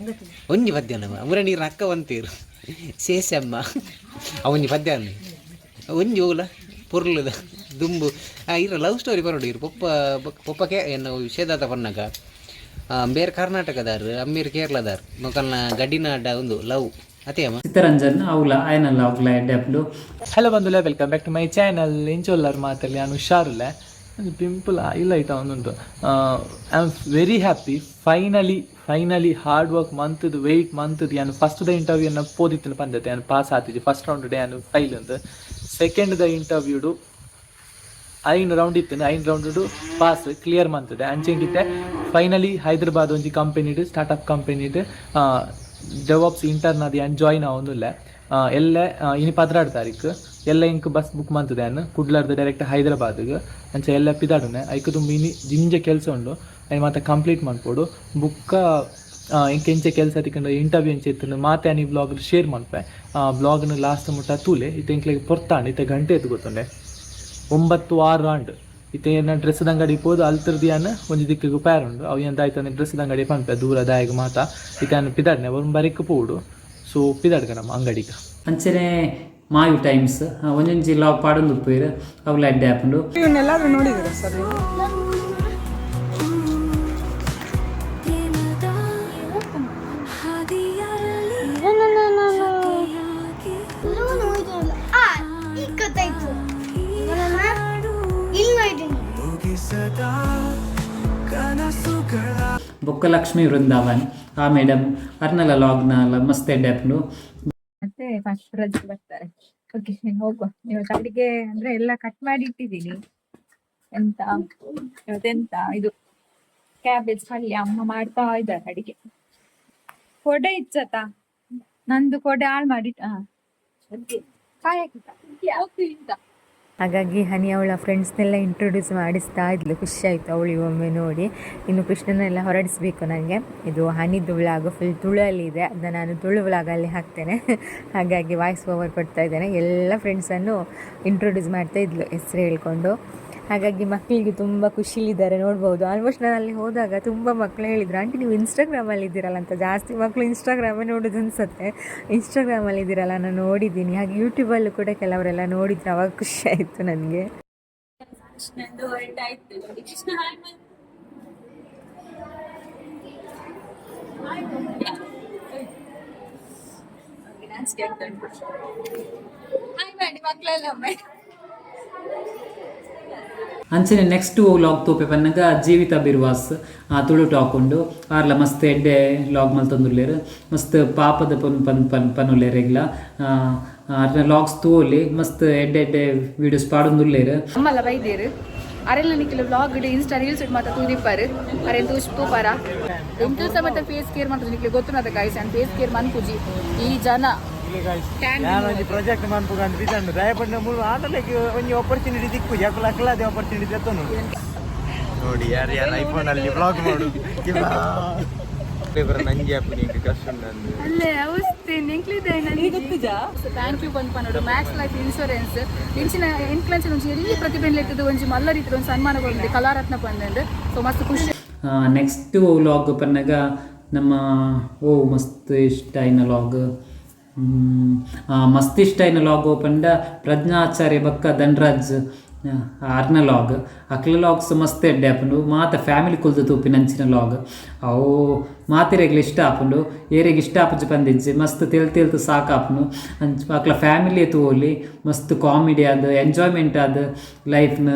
ಒಂಜಿ ಪದ್ಯ ಅಲ್ಲ ಮುರ ನೀರು ಅಕ್ಕ ಬಂತೀರು ಸೇಸಮ್ಮ ಅವೊಂಜಿ ಪದ್ಯ ಅಲ್ಲ ಒಂಜಿ ಹೋಗ್ಲ ಪೊರ್ಲುದ ದುಂಬು ಇರ ಲವ್ ಸ್ಟೋರಿ ಬರೋಡು ಇರು ಪೊಪ್ಪ ಪೊಪ್ಪಕ್ಕೆ ಏನು ವಿಷಯದಾತ ಪನ್ನಾಗ ಬೇರೆ ಕರ್ನಾಟಕದಾರು ಅಮ್ಮೀರ್ ಕೇರಳದಾರು ಮೊಕಲ್ನ ಗಡಿನಾಡ ಒಂದು ಲವ್ ಅದೇ ಅಮ್ಮ. ಚಿತ್ತರಂಜನ್ ಅವಲ ಆಯನಲ್ಲ ಅವಲ ಎಡ್ಡೆ ಆಪುಂಡು. ಹಲೋ ಬಂದುಲೆ, welcome back to my channel. ಇಂಚೊಲ್ಲರ್ ಮಾತಲ್ಲಿ ನಾನು ಹುಷಾರುಲ್ಲೆ, ಒಂದು ಪಿಂಪಲ್ ಹೈಲೈಟ್ ಅವನುಂಟು. I am very happy. Finally hard work ಮಂತ್ದು weight ಮಂತ್ದು ಯಾನು ಫಸ್ಟ್ the ಇಂಟರ್ವ್ಯೂನ ಪೋದಿತ್ತಿನ ಪಂದತೆ ಯಾನು ಪಾಸ್ ಆತಿದ್ದೆ. ಫಸ್ಟ್ ರೌಂಡ್ ಡೇ ಯಾನು ಫೈಲ್ ಅಂದು. ಸೆಕೆಂಡ್ the ಇಂಟರ್ವ್ಯೂಡು 5 ರೌಂಡ್ ಇತ್ತು, 5 ರೌಂಡ್ ಪಾಸ್ ಕ್ಲಿಯರ್ ಮಂತದೆ. ಅಂಚೆಂಗಿತ್ತೆ ಫೈನಲಿ ಹೈದರಾಬಾದ್ ಒಂಜಿ ಕಂಪನಿಡ್, ಸ್ಟಾರ್ಟಪ್ ಕಂಪನಿಡ್ ಡೆವಾಪ್ಸ್ ಇಂಟರ್ನ್ ಅದು ಯಾನ್ ಜಾಯ್ನ್ ಆವೊಂದುಲ್ಲೆ. ಎಲ್ಲೆ ಇನಿ 12 ತಾರೀಕು ಎಲ್ಲ ಇಂಕ್ ಬಸ್ ಬುಕ್ ಮಂತದೆ ಯಾನ್ ಕುಡ್ಲರ್ದು ಡೈರೆಕ್ಟ್ ಹೈದರಾಬಾದ್ಗೆ. ಅಂಚ ಎಲ್ಲ ಪಿದಾಡುನೆ. ಐಕ್ ತುಂಬ ಇನಿ ಜಿಂಜ ಕೆಲಸ ಉಂಡು, ಐನ್ ಮಾತ ಕಂಪ್ಲೀಟ್ ಮನ್ಪೊಡು. ಬುಕ್ಕ ಇಂಕ್ ಎಂಚ ಕೆಲಸ ತಿಕ್ಕಂಡು, ಇಂಟರ್ವ್ಯೂ ಎಂಚ ಇತ್ತು ಮಾತೆ ಈ ಬ್ಲಾಗ್ ಶೇರ್ ಮನ್ಪೆ. ಬ್ಲಾಗ್ನ ಲಾಸ್ಟ್ ಮುಟ್ಟ ತೂಲೆ. ಇತ್ತೆ ಎಂಕ್ಲೆಗ್ ಪೊರ್ತಾಂಡ್. ಇತ್ತೆ ಗಂಟೆ ಎತ್ತು ಗೊತ್ತುಂಡೆ? 9:06 ಆಂಡ್. ಇತ್ತೆ ಏನ ಡ್ರೆಸ್ದ ಅಂಗಡಿ ಪೋದು ಅಲ್ತರ್ದು ಯಾನ್ ಒಂಜಿ ದಿಕ್ಕಿಗೆ ಪ್ಯಾರ್ ಉಂಡು. ಅವು ಎಂತ ಆಯ್ತು ಡ್ರೆಸ್ದ ಅಂಗಡಿ ಪನ್ಪೆ ದೂರ ದಾಯಗ್ ಮಾತ. ಇತ್ತೆ ಯಾನ್ ಪಿದಾಡ್ನೆ ಒಂದು ಬರಿಕ್ ಪೋಡು. ಸೊ ಪಿದಾಡ್ಗ ನಮ್ಮ ಅಂಗಡಿಗೆ. ಅಂಚನೆ ಮಾಯು ಟೈಮ್ಸ್ ಒಂಜೊಂಜಿ ಲಾಗ್ ಪಾಡೊಂದು ಉಪ್ಪುವೆರ್, ಅವುಲ ಎಡ್ಡೆ ಆಪುಂಡು. ಇವನ್ನೆಲ್ಲಾದ್ರೂ ನೋಡಿದ್ದೀರಾ ಸರ್ ನೀವು? ಈಗ ಗೊತ್ತಾಯ್ತು. ಇಲ್ಲಿ ನೋಡಿದ್ದೀನಿ. ಬೊಕ್ಕ ಲಕ್ಷ್ಮೀ ವೃಂದಾವನ್ ಆ ಮೇಡಮ್ ಅರ್ನಲ ಲಾಗ್ನ ಮಸ್ತ್ ಎಡ್ಡೆ ಆಪುಂಡು. ಮತ್ತೆ ಫಸ್ಟ್ ರಜೆ ಬರ್ತಾರೆ. ಓಕೆ, ಹೋಗುವ. ಇವತ್ತು ಅಡಿಗೆ ಅಂದ್ರೆ ಎಲ್ಲ ಕಟ್ ಮಾಡಿ ಇಟ್ಟಿದ್ದೀನಿ. ಎಂತ ಇವತ್ತೆಂತ ಇದು, ಕ್ಯಾಬೇಜ್ ಪಲ್ಯ. ಅಮ್ಮ ಮಾಡ್ತಾ ಇದ್ದಾರೆ ಅಡಿಗೆ. ಕೊಡೆ ಇಚ್ಚತಾ ನಂದು ಕೊಡೆ ಹಾಳು ಮಾಡಿ ಕಾಯಿ. ಹಾಗಾಗಿ ಹನಿ ಅವಳ ಫ್ರೆಂಡ್ಸ್ನೆಲ್ಲ ಇಂಟ್ರೊಡ್ಯೂಸ್ ಮಾಡಿಸ್ತಾ ಇದ್ಲು. ಖುಷಿ ಆಯಿತು ಅವಳಿಗೆ ಒಮ್ಮೆ ನೋಡಿ. ಇನ್ನು ಕೃಷ್ಣನೆಲ್ಲ ಹೊರಡಿಸ್ಬೇಕು ನನಗೆ. ಇದು ಹನಿದು ವ್ಲಾಗು ಫುಲ್ ತುಳುವಲ್ಲಿದೆ, ಅದನ್ನ ನಾನು ತುಳು ವ್ಲಾಗಲ್ಲಿ ಹಾಕ್ತೇನೆ. ಹಾಗಾಗಿ ವಾಯ್ಸ್ ಓವರ್ ಕೊಡ್ತಾ ಇದ್ದೇನೆ. ಎಲ್ಲ ಫ್ರೆಂಡ್ಸನ್ನು ಇಂಟ್ರೊಡ್ಯೂಸ್ ಮಾಡ್ತಾ ಇದ್ಲು ಹೆಸರು ಹೇಳ್ಕೊಂಡು. ಹಾಗಾಗಿ ಮಕ್ಕಳಿಗೆ ತುಂಬ ಖುಷಿಲಿದ್ದಾರೆ, ನೋಡ್ಬೋದು. ಆಲ್ಮೋಸ್ಟ್ ನಾನು ಅಲ್ಲಿ ಹೋದಾಗ ತುಂಬ ಮಕ್ಕಳು ಹೇಳಿದರು, ಆಂಟಿ ನೀವು ಇನ್ಸ್ಟಾಗ್ರಾಮಲ್ಲಿ ಇದ್ದೀರಲ್ಲ ಅಂತ. ಜಾಸ್ತಿ ಮಕ್ಕಳು ಇನ್ಸ್ಟಾಗ್ರಾಮೇ ನೋಡೋದು ಅನಿಸುತ್ತೆ. ಇನ್ಸ್ಟಾಗ್ರಾಮಲ್ಲಿ ಇದ್ದೀರಲ್ಲ, ನಾನು ನೋಡಿದ್ದೀನಿ. ಹಾಗೆ ಯೂಟ್ಯೂಬಲ್ಲೂ ಕೂಡ ಕೆಲವರೆಲ್ಲ ನೋಡಿದ್ರು. ಅವಾಗ ಖುಷಿ ಆಯಿತು ನನಗೆ. ಕೃಷ್ಣಂದು ಹೊರಟಾಯ್ತು ನೋಡಿ. ಕೃಷ್ಣ ಹಾಯ್ ಮಾಡು. ನಾಚಿಕೆ ಆಗ್ತಾ ಉಂಟು. ಹಾಯ್ ಮಾಡಿ ಮಕ್ಕಳೆಲ್ಲ ಒಮ್ಮೆ. ಅಂಚನೆ ನೆಕ್ಸ್ಟ್ ಲಾಗ್ ತೋಪೆ ಪನ್ನಗ ಜೀವಿತ ಬಿರ್ವಾಸ್ ತುಳು ಟಾಕ್ ಉಂಡು. ಆರ್ಲ ಮಸ್ತ್ ಎಡ್ಡೆ ಲಾಗ್ ಮಲ್ತೊಂದುಲ್ಲೆರ್, ಮಸ್ತ್ ಪಾಪದ ಪನ್ ಪನ್ ಪನ್ ಪನ್ನುಲ್ಲೆರ್. ಎಗ್ಲ ಆರ್ನ ಲಾಗ್ಸ್ ತೂವೊಲಿ, ಮಸ್ತ್ ಎಡ್ಡೆ ಎಡ್ಡೆ ವೀಡಿಯೋಸ್ ಪಾಡೊಂದುಲ್ಲೆರ್. ಅಮ್ಮಲ್ಲ ಬೈದೇರು. ಅರೆಲ್ಲ ನಿಖಿಲ್ ವ್ಲಾಗ್ ಇನ್ಸ್ಟಾ ರೀಲ್ಸ್ ಮಾತ್ರ ತೂದಿಪ್ಪಾರು. ಅರೆ ತೂಪರ ಎಂಟು ಸಮೇತ ಫೇಸ್ ಕೇರ್ ಮಾತ್ರ ನಿಖಿಲ್ ಗೊತ್ತುನದ ಗಾಯ್ಸ್. ಅಂಡ್ ಫೇಸ್ ಕೇರ್ ಮನ್ಪುಜಿ ಈ ಜನ. ಯಾನೊಂಜಿ ಪ್ರಾಜೆಕ್ಟ್ ಮನ್ಪುಗಂದು ಬಿದಂಡು ದಯಪಂಡ ಮುಳು ಆಟಲೆಗ್ ಒಂಜಿ ಆಪರ್ಚುನಿಟಿ ತಿಕ್ಕು ಯಾಕುಲ ಅಕ್ಲಾದೆ ಆಪರ್ಚುನಿಟಿ ದೆತ್ತೊನು ನೋಡಿ. ಯಾರು ಯಾರು ಐಫೋನ್ ಅಲ್ಲಿ ಬ್ಲಾಗ್ ಮಾಡು ನಂಗೆ ಆಪುನಿ ಕಷ್ಟ ಉಂಡು. ಅಲ್ಲೇ ಅವಸ್ಥೆ ಎಂಕ್ಲಿದೆ ಗೊತ್ತಿಜಾ. Thank you ಬಂದ್ ಪನ್ನೋಡು ಮ್ಯಾಕ್ಸ್ ಲೈಫ್ ಇನ್ಶೂರೆನ್ಸ್ ಇಂಚಿನ ಇನ್ಫ್ಲುಯೆನ್ಸ್ ಒಂಜಿ ಎಲ್ಲಿ ಪ್ರತಿಭೆ ಇರ್ತದೆ, ಒಂಜಿ ಮಲ್ಲ ರೀತಿಯ ಒಂದು ಸನ್ಮಾನ ಬಂದಿದೆ ಕಲಾರತ್ನ ಬಂದಂದು. ಸೊ ಮಸ್ತ್ ಖುಷಿ. ನೆಕ್ಸ್ಟ್ ಲಾಗ್ ಪನ್ನಗ ನಮ್ಮ ಓ ಮಸ್ತ್ ಇಷ್ಟ ಆಯ್ನ ಲಾಗ್, ಮಸ್ತ್ ಇಷ್ಟ ಆಯ್ನ ಲಾಗ್ ಪಂಡ ಪ್ರಜ್ಞಾಚಾರ್ಯ ಬಕ್ಕ ಧನ್ರಾಜ್ ಆರ್ನ ಲಾಗ್. ಅಕ್ಲ ಲಾಗ್ಸ್ ಮಸ್ತ್ ಎಡ್ಡೆ ಆಪುಂಡು. ಮಾತ ಫ್ಯಾಮಿಲಿ ಕುಲ್ದು ತೂಪಿನ ಅಂಚಿನ ಲಾಗ್ ಅವು ಮಾತೆರೆಗ್ಲ ಇಷ್ಟ ಆಪುಂಡು. ಏರೆಗ್ ಇಷ್ಟ ಆಪುಜಿ ಪಂದಿಜ್ಜಿ, ಮಸ್ತ್ ತೆಲ್ ತೆಲ್ತು ಸಾಕಾಪುಂಡು. ಅಂಚ ಅಕ್ಲ ಫ್ಯಾಮಿಲಿ ತೂವೊಲಿ, ಮಸ್ತ್ ಕಾಮಿಡಿ ಆದ್ ಎಂಜಾಯ್ಮೆಂಟ್ ಆದ್ ಲೈಫ್ನ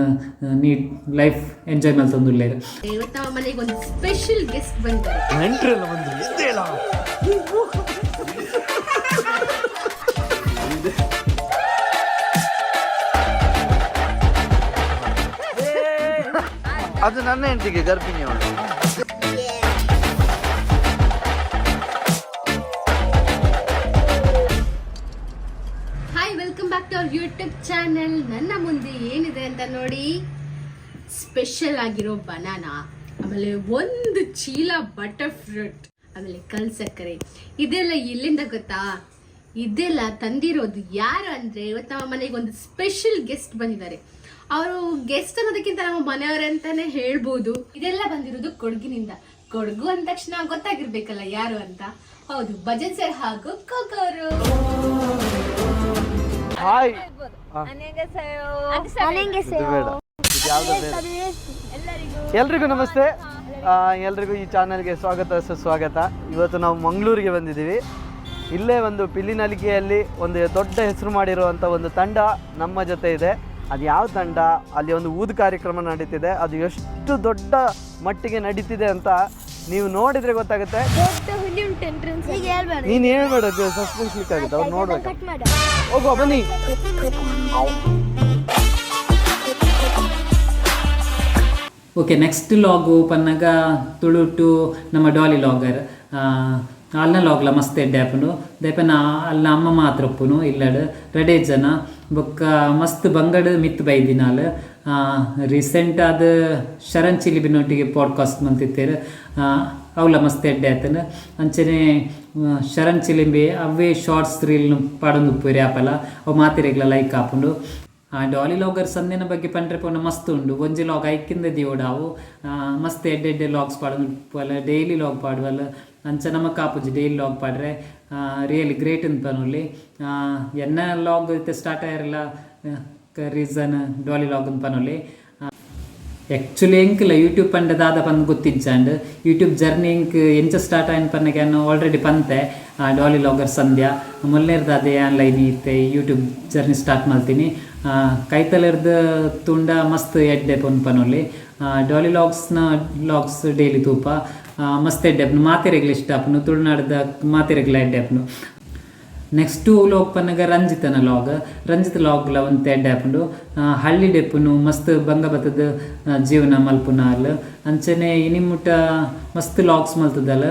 ನೀಟ್ ಲೈಫ್ ಎಂಜಾಯ್ ಮಲ್ತೊಂದುಲ್ಲೆರ್. ಇವತ್ತು ನಮ್ಮ ಮನೆಗೆ ಒಂದು ಸ್ಪೆಷಲ್ ಗೆಸ್ಟ್ ಬಂದಿದ್ದಾರೆ. ನೆಂಟ್ರೆಲ್ಲ ಬಂದು. ಅದು ನನ್ನ ಹೆಂಡತಿಗೆ, ಗರ್ಭಿಣಿ ಅವಳು. Hi, welcome back to our YouTube channel. ನನ್ನ ಮುಂದೆ ಏನಿದೆ ಅಂತ ನೋಡಿ. ಸ್ಪೆಷಲ್ ಆಗಿರೋ ಬನಾನಾ, ಆಮೇಲೆ ಒಂದು ಚೀಲ ಬಟರ್ ಫ್ರೂಟ್, ಆಮೇಲೆ ಕಲ್ ಸಕ್ಕರೆ. ಇದೆಲ್ಲ ಎಲ್ಲಿಂದ ಗೊತ್ತಾ? ಇದೆಲ್ಲ ತಂದಿರೋದು ಯಾರು ಅಂದ್ರೆ, ಇವತ್ತು ನಮ್ಮ ಮನೆಗೆ ಒಂದು ಸ್ಪೆಷಲ್ ಗೆಸ್ಟ್ ಬಂದಿದ್ದಾರೆ. ಅವರು ಗೆಸ್ಟ್ ಅನ್ನೋದಕ್ಕಿಂತ ನಮ್ಮ ಮನೆಯವರೇ ಅಂತಾನೆ ಹೇಳ್ಬೋದು. ಇದೆಲ್ಲ ಬಂದಿರೋದು ಕೊಡಗಿನಿಂದ. ಕೊಡಗು ಅಂದ ತಕ್ಷಣ ಗೊತ್ತಾಗಿರ್ಬೇಕಲ್ಲ ಯಾರು ಅಂತ? ಹೌದು, ಭಜನ್ ಸರ್ ಹಾಗೂ ಕೋಕೋ ಅವರು. ಹಾಯ್. ಇದು ಬೇಡ, ಇದು ಯಾವ್ದು ಬೇಡ. ಎಲ್ರಿಗೂ ನಮಸ್ತೆ. ಎಲ್ರಿಗೂ ಈ ಚಾನಲ್ಗೆ ಸ್ವಾಗತ ಸುಸ್ವಾಗತ. ಇವತ್ತು ನಾವು ಮಂಗಳೂರಿಗೆ ಬಂದಿದ್ದೀವಿ. ಇಲ್ಲೇ ಒಂದು ಪಿಲಿನಲಿಕೆಯಲ್ಲಿ ಒಂದು ದೊಡ್ಡ ಹೆಸರು ಮಾಡಿರುವಂಥ ಒಂದು ತಂಡ ನಮ್ಮ ಜೊತೆ ಇದೆ. ಅದು ಯಾವ ತಂಡ, ಅಲ್ಲಿ ಒಂದು ಊದು ಕಾರ್ಯಕ್ರಮ ನಡೀತಿದೆ, ಅದು ಎಷ್ಟು ದೊಡ್ಡ ಮಟ್ಟಿಗೆ ನಡೀತಿದೆ ಅಂತ ನೀವು ನೋಡಿದರೆ ಗೊತ್ತಾಗುತ್ತೆ. ನೀನು ಹೇಳ್ಬೇಡ, ಸಸ್ಪೆನ್ಸ್ ಆಗುತ್ತೆ, ಅವ್ರು ನೋಡ್ಬೇಕು. ಹೋಗುವ ಬನ್ನಿ. ಓಕೆ, ನೆಕ್ಸ್ಟ್ ಲಾಗು ಪನ್ನಗ ತುಳುಟು ನಮ್ಮ ಡಾಲಿ ಲಾಗರ್ ಅಲ್ನ ಲಾಗ್ಲ ಮಸ್ತ್ ಎಡ್ಡೆ ಆಪುಂಡು. ದಯಪನ ಅಲ್ಲ ಅಮ್ಮ ಮಾತ್ರ ಉಪ್ಪುನು ಇಲ್ಲಡ್ ರಡೆ ಜನ ಬೊಕ್ಕ ಮಸ್ತ್ ಬಂಗಡ್ ಮಿತ್ ಬೈದಿನಾಲ್. ರೀಸೆಂಟ್ ಆದ ಶರಣ್ ಚಿಲಿಬಿನೊಟ್ಟಿಗೆ ಪಾಡ್ಕಾಸ್ಟ್ ಮಂತಿತ್ತೇರು, ಅವಲ ಮಸ್ತ್ ಎಡ್ಡೆ ಆತನ. ಅಂಚನೆ ಶರಣ್ ಚಿಲಿಂಬಿ ಅವೇ ಶಾರ್ಟ್ಸ್ ರೀಲ್ ಪಾಡೊಂದು ಉಪ್ಪುರಿ ಆಪಲ ಅವು ಮಾತಿರೆಗ್ಲ ಲೈಕ್ ಆಪುಂಡು. ಡಾಲಿ ಲಾಗರ್ ಸಂದಿನ ಬಗ್ಗೆ ಪಂಡ್ರೆ ಪೋನ ಮಸ್ತ್ ಉಂಡು. ಒಂಜಿ ಲಾಗ್ ಐಕಿಂದ ದಿಯೋಡಾವು ಮಸ್ತ್ ಎಡ್ಡೆ ಎಡ್ಡೆ ಲಾಗ್ಸ್ ಪಾಡೊಂದು ಡೈಲಿ ಲಾಗ್ ಪಾಡುವಲ್ಲ. ಅಂಚ ನಮ್ಮ ಕಾಪುಜಿ ಡೈಲಿ ಲಾಗ್ ಪಾಡ್ರೆ ರಿಯಲಿ ಗ್ರೇಟ್ ಅಂತ ಪನೊಲಿ. ಎನ್ನ ಲಾಗ್ ಇತ್ತೆ ಸ್ಟಾರ್ಟ್ ಆಯಿರಲ್ಲ ರೀಸನ್ ಡಾಲಿ ಲಾಗ್ ಅಂತ ಪನೊಲಿ. ಆ್ಯಕ್ಚುಲಿ ಎಂಕ್ಲ ಯೂಟ್ಯೂಬ್ ಪಂಡ ದಾದ ಪಂದ್ ಗೊತ್ತಿಜ್ಜಾಂಡ್. ಯೂಟ್ಯೂಬ್ ಜರ್ನಿ ಎಂಕ್ ಎಂಚ ಸ್ಟಾರ್ಟ್ ಆಯ್ನ ಪನ್ನಗ ಆಲ್ರೆಡಿ ಪಂತೆ ಡಾಲಿ ಲಾಗರ್ ಸಂಧ್ಯಾ ಮೊನ್ನೇರ್ದಾದೆ ಆನ್ಲೈನ್ ಇತ್ತೆ ಯೂಟ್ಯೂಬ್ ಜರ್ನಿ ಸ್ಟಾರ್ಟ್ ಮಾಡ್ತೀನಿ. ಕೈತಲೆರ್ದು ತುಂಡ ಮಸ್ತ್ ಎಡ್ಡೆ ಪೊನ್ ಪನೊಲಿ. ಡಾಲಿ ಲಾಗ್ಸ್ನ ಲಾಗ್ಸ್ ಡೈಲಿ ತೂಪ ಮಸ್ತ್ ಎಡ್ಡೆ ಆಪುಂಡು, ಮಾತೆರೆಗ್ಲ ಇಷ್ಟ ಆಪುಂಡು, ತುಳುನಾಡ್ದ ಮಾತೆರೆಗ್ಲ ಎಡ್ಡೆ ಆಪುಂಡು. ನೆಕ್ಸ್ಟು ಲಾಗ್ ಪನ್ನಗ ರಂಜಿತನ ಲಾಗ್, ರಂಜಿತ್ ಲಾಗ್ಲ ಒಂತೆ ಎಡ್ಡೆ ಆಪುಂಡು. ಹಳ್ಳಿ ಡೆಪ್ಪುನು ಮಸ್ತ್ ಬಂಗ ಬತ್ತದ ಜೀವನ ಮಲ್ಪುನ ಅಲ್. ಅಂಚನೆ ಇನಿ ಮುಟ್ಟ ಮಸ್ತ್ ಲಾಗ್ಸ್ ಮಲ್ತದಲ್ಲ.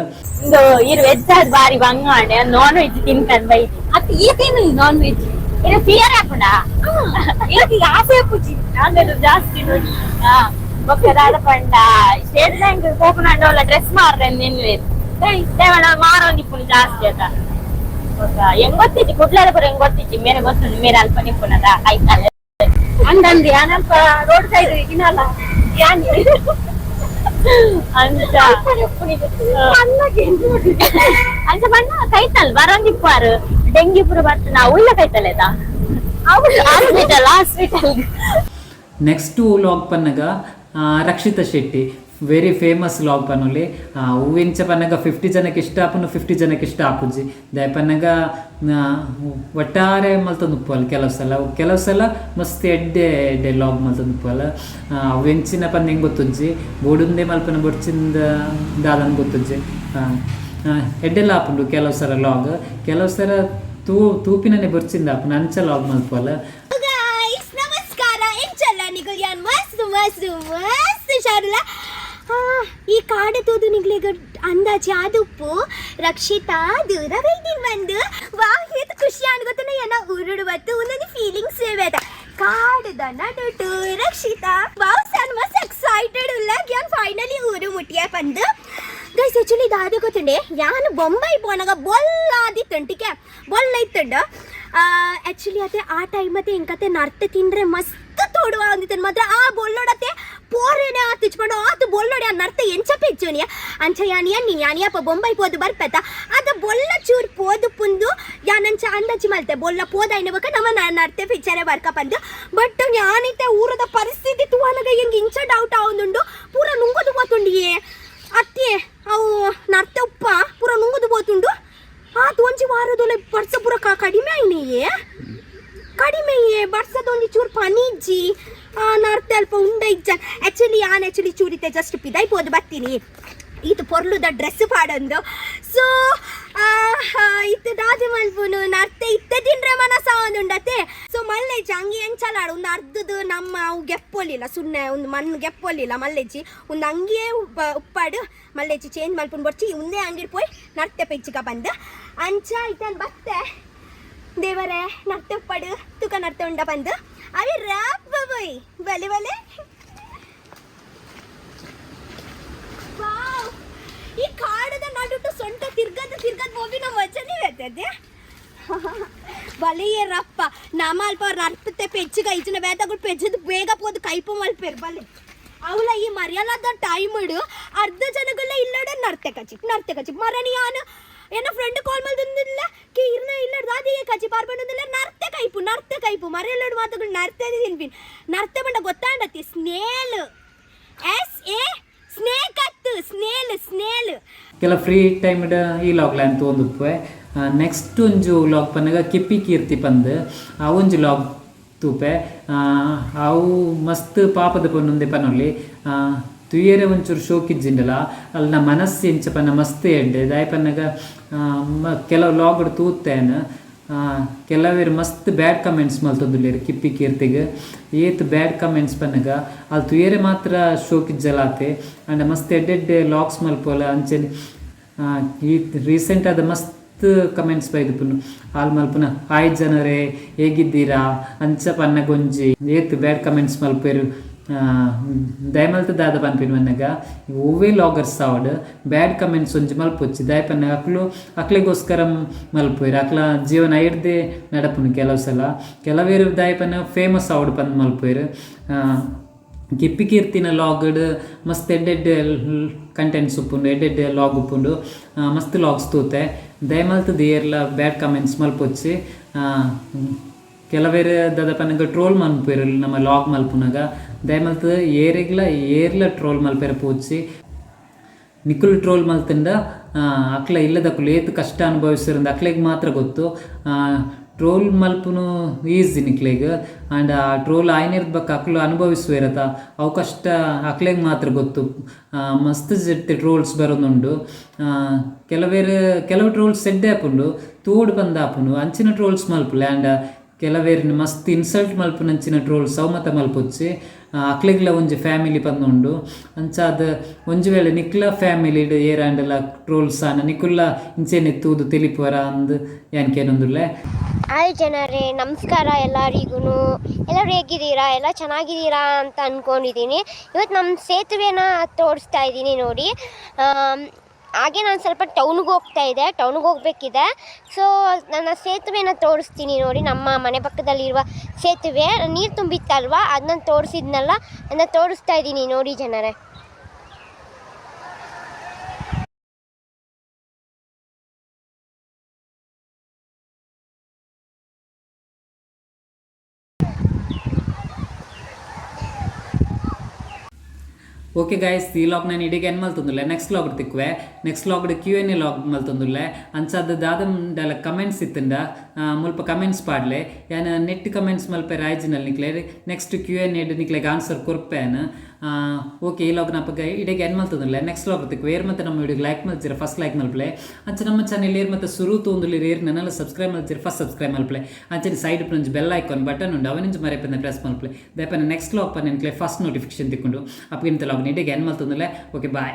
ಇರು ವೆಜ್ ಬಾರಿ ಬಂಗ ನಾನ್ ವೆಜ್ ತಿನ್ಕಂಡ್ ಬೈದಿ ಅತ್ತ ಈತೇನು ನಾನ್ ವೆಜ್ ಇದು ಫಿಯರ್ ಹಾಪುಂಡ ಇದಕ್ಕೆ ಆಸೆ ಪೂಜಿ ನಾಂಗದು ಜಾಸ್ತಿ ನೋಡಿ. ಬೊಕ್ಕ ದಾದ ಪಂಡ ಸ್ಟೇಟ್ ಬ್ಯಾಂಕ್ ಪೋಪುನಂಡ ಡ್ರೆಸ್ ಮಾರ್ರೆ ನಿನ್ವೆ ಮಾರೋಂದಿಪ್ಪುನು ಜಾಸ್ತಿ ಅದ. ಬೊಕ್ಕ ಹೆಂಗ್ ಗೊತ್ತಿಜ್ಜಿ ಕುಡ್ಲದ ಪೂರ ಹೆಂಗ್ ಗೊತ್ತಿಜ್ಜಿ ಮೇರೆ ಗೊತ್ತುಂಡು ಮೇರೆ ಅಲ್ಪ ನಿಪ್ಪುನದ ಐತಲ್ಲ ಅಂದಂದಿ ಅನಲ್ಪ ರೋಡ್ ಸೈಡ್ ಇನಲ್ಲ ಯಾನಿ ಅಂಚ ಅಂಚ ಬಣ್ಣ ಕೈತಲ್ ಬರೋಂದಿಪ್ಪಾರು ಡೆಂಗಿ ಪೂರ ಬರ್ತು ನಾವು ಇಲ್ಲ ಕೈತಲ್ಲೇದ ಹಾಸ್ಪಿಟಲ್ ಹಾಸ್ಪಿಟಲ್. ನೆಕ್ಸ್ಟು ಲಾಗ್ ಪನ್ನಗ Rakshita Shetty very famous log ಪನೊಲಿ. ಹೂವಿಂಚ ಪನ್ನಗ 50 ಜನಕ್ಕೆ ಇಷ್ಟ ಆಪುಂಡು, 50 ಜನಕ್ಕೆ ಇಷ್ಟ ಆಪುಜಿ. ದಾಯೆ ಪನ್ನಗ ಒಟ್ಟಾರೆ ಮಲ್ತೊಂದು ಉಪ್ಪುವಲ್ಲ ಕೆಲವು ಸಲ, ಕೆಲವು ಸಲ ಮಸ್ತ್ ಎಡ್ಡೆ ಎಡ್ಡೆ ಲಾಗ್ ಮಲ್ತೊಂದು ಉಪ್ಪುವಲ್ಲ. ಅವು ಎಂಚಿನ ಪಂದ್ ಹೆಂಗೆ ಗೊತ್ತುಜ್ಜಿ, ಬೋಡುಂದೆ ಮಲ್ಪನ ಬೊಡ್ಚಿಂದ ದಾದನ್ ಗೊತ್ತುಜ್ಜಿ. ಎಡ್ಡೆಲ್ಲ ಆಪುಂಡು ಕೆಲವು ಸಲ ಲಾಗ್, ಕೆಲವು ಸಲ ತೂಪಿನನೆ ಬೊರ್ಚಿಂದ ಆಪುಂಡು ಅಂಚ ಲಾಗ್ ಮಲ್ಪುವಲ್ಲ. ಗೈಸ್ ನಮಸ್ಕಾರ, ಎಂಚಲ್ಲ ನಿಗುಲ್ ಯಾನ್ ಮಸ್ತ್ ಮಸ್ತ್ ಮಸ್ತ್ ಶಾರುಲ. ಈ ಕಾಡ ತೂದು ನಿಗ್ಲಿಗ ಅಂದಾಜಿ ಆದುಪ್ಪು ರಕ್ಷಿತಾ ದೂರ ಬೈದಿನ್ ಬಂದು ವಾ ಏತ್ ಖುಷಿ ಅನ್ಗೋತನ ಏನ ಉರುಡು ಬತ್ತು ಒಂದೊಂದು ಫೀಲಿಂಗ್ಸ್ ಬೇತ ಕಾಡದ ನಡುಟು ರಕ್ಷಿತಾ ವಾವ್ ಸನ್ ಮಸ್ತ್ ಎಕ್ಸೈಟೆಡ್ ಉಲ್ಲ ಯಾನ್ ಫೈನಲಿ ಊರು ಮುಟ್ಟಿಯ ಬಂದು. ಗೈಸ್ ಆಕ್ಚುಲಿ ದಾದ ಗೊತ್ತುಂಡೆ ಯಾನ್ ಬೊಂಬೈ ಪೋನಾಗ ಬೊಲ್ಲಾದಿತ್ತುಂಟಿಕೆ ಬೊಲ್ಲ ಇತ್ತುಂಡು. ಆಕ್ಚುಲಿ ಅದೇ ಆ ಟೈಮ್ ಅತ್ತೆ ಎಂಕತೆ ನರ್ತೆ ತಿಂದ್ರೆ ಮಸ್ತ್ ತೋಡುವ ಅಂದಿತ್ತನ್ ಮಾತ್ರ ಆ ಬೊಲ್ಲೋಡತೆ ಪೋರೇನೆ ಆತಿಚ್ಕೊಂಡು ಆತು ಬೊಲ್ಲೋಡೆ ಆ ನರ್ತೆ ಎಂಚ ಪೆಚ್ಚೋನಿಯ ಅಂಚ ಯಾನಿ ಅನ್ನಿ ಯಾನಿಯಪ್ಪ ಬೊಂಬೈ ಪೋದು ಬರ್ಪೆತ ಅದ ಬೊಲ್ಲ ಚೂರ್ ಪೋದು ಪುಂದು ಯಾನಂಚ ಅಂದಾಜಿ ಮಲ್ತೆ ಬೊಲ್ಲ ಪೋದ ಬಕ ನಮ್ಮ ನರ್ತೆ ಪಿಕ್ಚರೇ ಬರ್ಕ ಬಂದು. ಬಟ್ ಯಾನಿತೆ ಊರದ ಪರಿಸ್ಥಿತಿ ತೂವನಗ ಹೆಂಗೆ ಇಂಚ ಡೌಟ್ ಆವೊಂದುಂಡು ಪೂರ ನುಂಗುದು ಪೋತುಂಡಿಯೇ ಅತ್ತೆ ಅವು ನರ್ತೆ ಉಪ್ಪ ಪೂರ ನುಂಗುದು ಪೋತುಂಡು. ಆತು ಒಂಜಿ ವಾರದೊಲೆ ಬರ್ಸ ಪೂರ ಕಡಿಮೆ ಆಯ್ನೆಯೇ ಕಡಿಮೆಯೇ ಬರ್ಸದ ಒಂಜಿ ಚೂರು ಪನಿಜ್ಜಿ ನರ್ತೆ ಅಲ್ಪ ಉಂಡ ಇಜ್ಜ. ಆಕ್ಚುಲಿ ಯಾನ್ ಆಕ್ಚುಲಿ ಚೂರಿತೆ ಜಸ್ಟ್ ಪಿದಾಯ್ ಪೋದು ಬರ್ತೀನಿ ಈತ ಪೊರ್ಲುದ ಡ್ರೆಸ್ ಪಾಡೊಂದು. ಸೊ ಇತ್ತೆ ದಾದೆ ಮಲ್ಪುನು ನರ್ತೆ ಇತ್ತೆ ತಿಂಡ್ರೆ ಮನಸ ಉಂಡತೆ. ಸೊ ಮಲ್ಲೆಜ್ಜಿ ಅಂಗಿ ಎಂಚಲಾಡು ಒಂದು ಅರ್ಧದ ನಮ್ಮ ಅವು ಗೆಪ್ಪೊಲಿಲ್ಲ ಸುನ್ನೆ ಒಂದು ಮಣ್ಣು ಗೆಪ್ಪೊಲಿಲ್ಲ ಮಲ್ಲೆಜ್ಜಿ ಒಂದು ಅಂಗಿಯೇ ಉಪ್ಪಾಡು ಮಲ್ಲೆಜ್ಜಿ ಚೇಂಜ್ ಮಲ್ಪುನ್ ಬೊರ್ಚಿ ಉಂದೇ ಅಂಗಿಡ್ ಪೋಯ್ ನರ್ತೆ ಪೆಜ್ಜಿಗ ಬಂದು ಅಂಚ ಇತ್ತನ್ ಬತ್ತೆ ದೇವರೇ ನರ್ತೆ ಉಪ್ಪಾಡು ತುಕ ನರ್ತೆ ಉಂಡ ಬಂದು ಅವಿ ರಾಪ್ ಬೋಯ್ ಬಲೆ ಬಲೆ. ವಾವ್ ಈ ಕಾಡದ ನಡುಟು ಸೊಂಟ ತಿರ್ಗದ ತಿರ್ಗದ ಹೋಗಿ ನಮ್ಮ ಮಜಾನೇ ಬರ್ತದೆ. ಬಲೆಯೇ ರಪ್ಪ ನಮ್ಮ ಅಲ್ಪ ನರ್ಪತೆ ಪೆಜ್ಜಿಗ ಇಜ್ಜಿನ ಬೇತಗಳು ಪೆಜ್ಜದ ಬೇಗ ಪೋದು ಕೈಪು ಮಲ್ಪೇರು ಬಲೆ ಅವಳ ಈ ಮರ್ಯಾಲಾದ ಟೈಮ್ ಇಡು ಅರ್ಧ ಜನಗಳೆಲ್ಲ ಇಲ್ಲಡ ನರ್ತೆ ಕಚಿ ನರ್ತೆ ಕಚಿ ಮರಣಿ ಯಾನು ಎನ್ನ ಫ್ರೆಂಡ್ ಕಾಲ್ ಮಲ್ದೊಂದಿಲ್ಲ ಕಿ ಇರ್ನ ಇಲ್ಲ ದಾದಿಗೆ ಕಚಿ ಪಾರ್ಬಂದಿಲ್ಲ ನರ್ತೆ ಕೈಪು ನರ್ತೆ ಕೈಪು ಮರೆಯಲ್ಲಡು ಮಾತುಗಳು ನರ್ತೆ ತಿನ್ಪಿನ್ ನರ್ತೆ ಬಂಡ ಗೊತ್ತಾಂಡತಿ ಸ್ನೇಲ್ ಎಸ್ ಎ ಸ್ನೇಕ್ ಅತ್ತು ಸ್ನೇಲ್ ಸ್ನೇಲ್. ಕೆಲ ಫ್ರೀ ಟೈಮ್ ಈ ಲಾಗ್ ಲ್ಯಾನ್ ತೋಂದುಪ್ಪೆ. ನೆಕ್ಸ್ಟ್ ಒಂಜಿ ಲಾಗ್ ಪನ್ನಗ ಕಿಪ್ಪಿ ಕೀರ್ತಿ ಪಂದ್ ಆ ಒಂಜಿ ಲಾಗ್ ತೂಪೆ. ಅವು ಮಸ್ತ್ ಪಾಪದ ಪೊನ್ನೊಂದೆ ಪನೊಲಿ. ತುಯೆರೆ ಒಂಚೂರು ಶೋಕಿಜ್ಜಿಂಡಲ ಅಲ್ನ ಮನಸ್ಸು ಎಂಚ ಪನ್ನ ಮಸ್ತ್ ಎಡ್ಡೆ. ದಾಯೆ ಪನ್ನಗ ಕೆಲವು ಲಾಗ್ ತೂತೇನ್ ಕೆಲವೆರ್ ಮಸ್ತ್ ಬ್ಯಾಡ್ ಕಮೆಂಟ್ಸ್ ಮಲ್ತೊಂದುಲ್ಲೆರ್ ಕಿಪ್ಪಿ ಕೀರ್ತಿಗ್. ಏತ್ ಬ್ಯಾಡ್ ಕಮೆಂಟ್ಸ್ ಪನ್ನಗ ಅಲ್ ತುಯೆರೆ ಮಾತ್ರ ಶೋಕಿಜ್ಜಲಾತೆ ಆಂಡ ಮಸ್ತ್ ಎಡ್ಡೆ ಎಡ್ಡೆ ಲಾಗ್ಸ್ ಮಲ್ಪೊಲ. ಅಂಚನೆ ಈ ರೀಸೆಂಟ್ ಆದ ಮಸ್ತ್ ಕಮೆಂಟ್ಸ್ ಬೈದುಪ್ಪುನು ಆಲ್ ಮಲ್ಪುನ ಹಾಯ್ ಜನರೇ ಹೇಗಿದ್ದೀರಾ ಅಂಚ ಪನ್ನಗ ಒಂಜಿ ಏತ್ ಬ್ಯಾಡ್ ಕಮೆಂಟ್ಸ್ ಮಲ್ಪೆರ್. ದಯಮಲ್ತ್ ದಾದ ಪನ್ಪಿನ ಪನ್ನಗ ಒವ್ವೇ ಲಾಗರ್ಸ್ ಆವಡ್ ಬ್ಯಾಡ್ ಕಮೆಂಟ್ಸ್ ಒಂಜಿ ಮಲ್ಪೊಚ್ಚಿ. ದಾಯೆ ಪನ್ನಗ ಅಕ್ಲು ಅಕ್ಲೆಗೋಸ್ಕರ ಮಲ್ಪುವೆರ್, ಅಕ್ಲ ಜೀವನ ಐಡ್ದೆ ನಡಪುನು. ಕೆಲವು ಸಲ ಕೆಲವೆರ್ ದಾಯೆ ಪನ್ನಗ ಫೇಮಸ್ ಆವಡ್ ಪಂದ್ ಮಲ್ಪುವೆರ್. ಕಿಪ್ಪಿ ಕೀರ್ತಿನ ಲಾಗ್ಡ್ ಮಸ್ತ್ ಎಡ್ಡೆ ಎಡ್ಡೆ ಕಂಟೆಂಟ್ಸ್ ಉಪ್ಪುಂಡು, ಎಡ್ಡೆ ಎಡ್ಡೆ ಲಾಗ್ ಉಪ್ಪುಂಡು. ಮಸ್ತ್ ಲಾಗ್ಸ್ ತೂತೆ. ದಯಮಲ್ತ್ದ್ ಏರ್ಲ bad comments ಮಲ್ಪೊಚ್ಚಿ. ಕೆಲವೆರ್ ದಾದ ಪನ್ನಗ ಟ್ರೋಲ್ ಮನ್ಪುವೆರ್ ನಮ್ಮ ಲಾಗ್ ಮಲ್ಪುನಗ. ದಯಮಲ್ತ್ ಏರೆಗ್ಲ ಏರ್ಲ ಟ್ರೋಲ್ ಮಲ್ಪೆರೆ ಪೋಚಿ. ನಿಕುಲು ಟ್ರೋಲ್ ಮಲ್ತಂಡ ಅಕ್ಲ ಇಲ್ಲದಕುಲು ಏತ್ ಕಷ್ಟ ಅನುಭವಿಸಿರಂದು ಅಕ್ಲೆಗ್ ಮಾತ್ರ ಗೊತ್ತು. ಟ್ರೋಲ್ ಮಲ್ಪುನು ಈಸಿ ನಿಕ್ಲೆಗ್, ಆಂಡ ಆ ಟ್ರೋಲ್ ಆಯ್ನೆರ್ದ್ ಬೊಕ್ಕ ಅಕ್ಲು ಅನುಭವಿಸುವೆರತ ಅವು ಕಷ್ಟ ಅಕ್ಲೆಗ್ ಮಾತ್ರ ಗೊತ್ತು. ಮಸ್ತ್ ಜರ್ತಿ ಟ್ರೋಲ್ಸ್ ಬರೊಂದುಂಡು. ಕೆಲವೆರ್ ಕೆಲವು ಟ್ರೋಲ್ಸ್ ಎಡ್ಡೆ ಆಪುಂಡು, ತೂವೊಡು ಪಂದ್ ಆಪುಂಡು, ಅಂಚಿನ ಟ್ರೋಲ್ಸ್ ಮಲ್ಪುಲೆ. ಆಂಡ ಕೆಲವೆರ್ನ್ ಮಸ್ತ್ ಇನ್ಸಲ್ಟ್ ಮಲ್ಪುನಂಚಿನ ಟ್ರೋಲ್ಸ್ ಅವು ಮಾತ ಮಲ್ಪೊಚ್ಚಿ. ಅಕ್ಲೆಗ್ಲ ಒಂಜಿ ಫ್ಯಾಮಿಲಿ ಪಂದ್ ಉಂಡು. ಅಂಚಾದ್ ಒಂಜಿ ವೇಳೆ ನಿಕ್ಲ ಫ್ಯಾಮಿಲಿಡ್ ಏರಾಂಡಲ ಟ್ರೋಲ್ಸ್ ಆಂಡ ನಿಕುಲ್ಲ ಇಂಚೆನೆ ತೂದು ತೆಲಿಪುವರ ಅಂದ್ ಯಾನ್ ಕೇನೊಂದುಲ್ಲೆ. ಹಾಯ್ ಜನರೇ, ನಮಸ್ಕಾರ ಎಲ್ಲರಿಗೂ. ಎಲ್ಲರೂ ಹೇಗಿದ್ದೀರಾ? ಎಲ್ಲ ಚೆನ್ನಾಗಿದ್ದೀರಾ ಅಂತ ಅಂದ್ಕೊಂಡಿದ್ದೀನಿ. ಇವತ್ತು ನಮ್ಮ ಸೇತುವೆನ ತೋರಿಸ್ತಾ ಇದ್ದೀನಿ ನೋಡಿ. ಹಾಗೆ ನಾನು ಸ್ವಲ್ಪ ಟೌನ್ಗೆ ಹೋಗ್ತಾ ಇದ್ದೆ, ಟೌನ್ಗೆ ಹೋಗಬೇಕಿದೆ. ಸೊ ನನ್ನ ಸೇತುವೆನ ತೋರಿಸ್ತೀನಿ ನೋಡಿ. ನಮ್ಮ ಮನೆ ಪಕ್ಕದಲ್ಲಿರುವ ಸೇತುವೆ ನೀರು ತುಂಬಿತ್ತಲ್ವ, ಅದನ್ನ ತೋರಿಸಿದ್ನಲ್ಲ, ಅದನ್ನ ತೋರಿಸ್ತಾ ಇದ್ದೀನಿ ನೋಡಿ ಜನರೇ. ಓಕೆ ಗೈಸ್, ಈ ಲಾಗ್ ನಾನು ಇಡೀ ಏನು ಮಲ್ತೊಂದುಲ್ಲೆ, ನೆಕ್ಸ್ಟ್ ಲಾಗ್ ತಿಕ್ಕುವೆ. Next vlog Q and A log ಮಲ್ತೊಂದುಲ್ಲೆ. ಅಂಚಾದ ದಾದ ಕಮೆಂಟ್ಸ್ ಇತ್ತಂಡ ಮುಲ್ಪ ಕಮೆಂಟ್ಸ್ ಪಾಡ್ಲೆ. ಯಾನ್ ನೆಟ್ ಕಮೆಂಟ್ಸ್ ಮಲ್ಪೆ ರಾಯ್ಜಿನಲ್ಲಿ ನಿಕ್ಲೆ ನೆಕ್ಸ್ಟ್ ಕ್ಯೂ ಎನ್ ಎಡ್ ನಿಕ್ಲೆಗ್ ಆನ್ಸರ್ ಕೊರ್ಪೇನ್. ಓಕೆ, ಈ ಲಾಗ್ ನಪಗ ಇಡೀ ಏನು ಮಲ್ತೊಂದುಲ್ಲೆ, ನೆಕ್ಸ್ಟ್ ಲಾಗ್ ತಿಕ್ಕುವೆ. ಏರ್ ಮತ್ತೆ ನಮ್ಮ ವಿಡಿಯೋಗೆ ಲೈಕ್ ಮಲ್ತಿರ ಫಸ್ಟ್ ಲೈಕ್ ಮಲ್ಪಲೆ. ಅಂಚ ನಮ್ಮ ಚಾನೆಲ್ ಏರ್ ಮತ್ತೆ ಸುರು ತೂಂದುಲಿ ಏರ್ ನನ್ನೆಲ್ಲ ಸಬ್ಸ್ಕ್ರೈಬ್ ಮಲ್ತಿರ ಫಸ್ಟ್ ಸಬ್ಸ್ಕ್ರೈಬ್ ಮಲ್ಪಲೆ. ಅಂಚನೆ ಸೈಡ್ ಒಂಜಿ ಬೆಲ್ ಐಕಾನ್ ಬಟನ್ ಉಂಡು, ಅವನಿಂಜ ಮರೆಪಂದ ಪ್ರೆಸ್ ಮಲ್ಪಲೆ. ದಯಪನ ನೆಕ್ಸ್ಟ್ ಲಾಗ್ ಪನ್ನ ನಿಕ್ಲೆ ಫಸ್ಟ್ ನೋಟಿಫಿಕೇಶನ್ ತಿಕ್ಕೊಂಡು. ಅಪ್ಪಗಿಂತ ಲಾಗ್ ಇಡೀ ಏನು ಮಲ್ತೊಂದುಲ್ಲೆ. Okay, bye.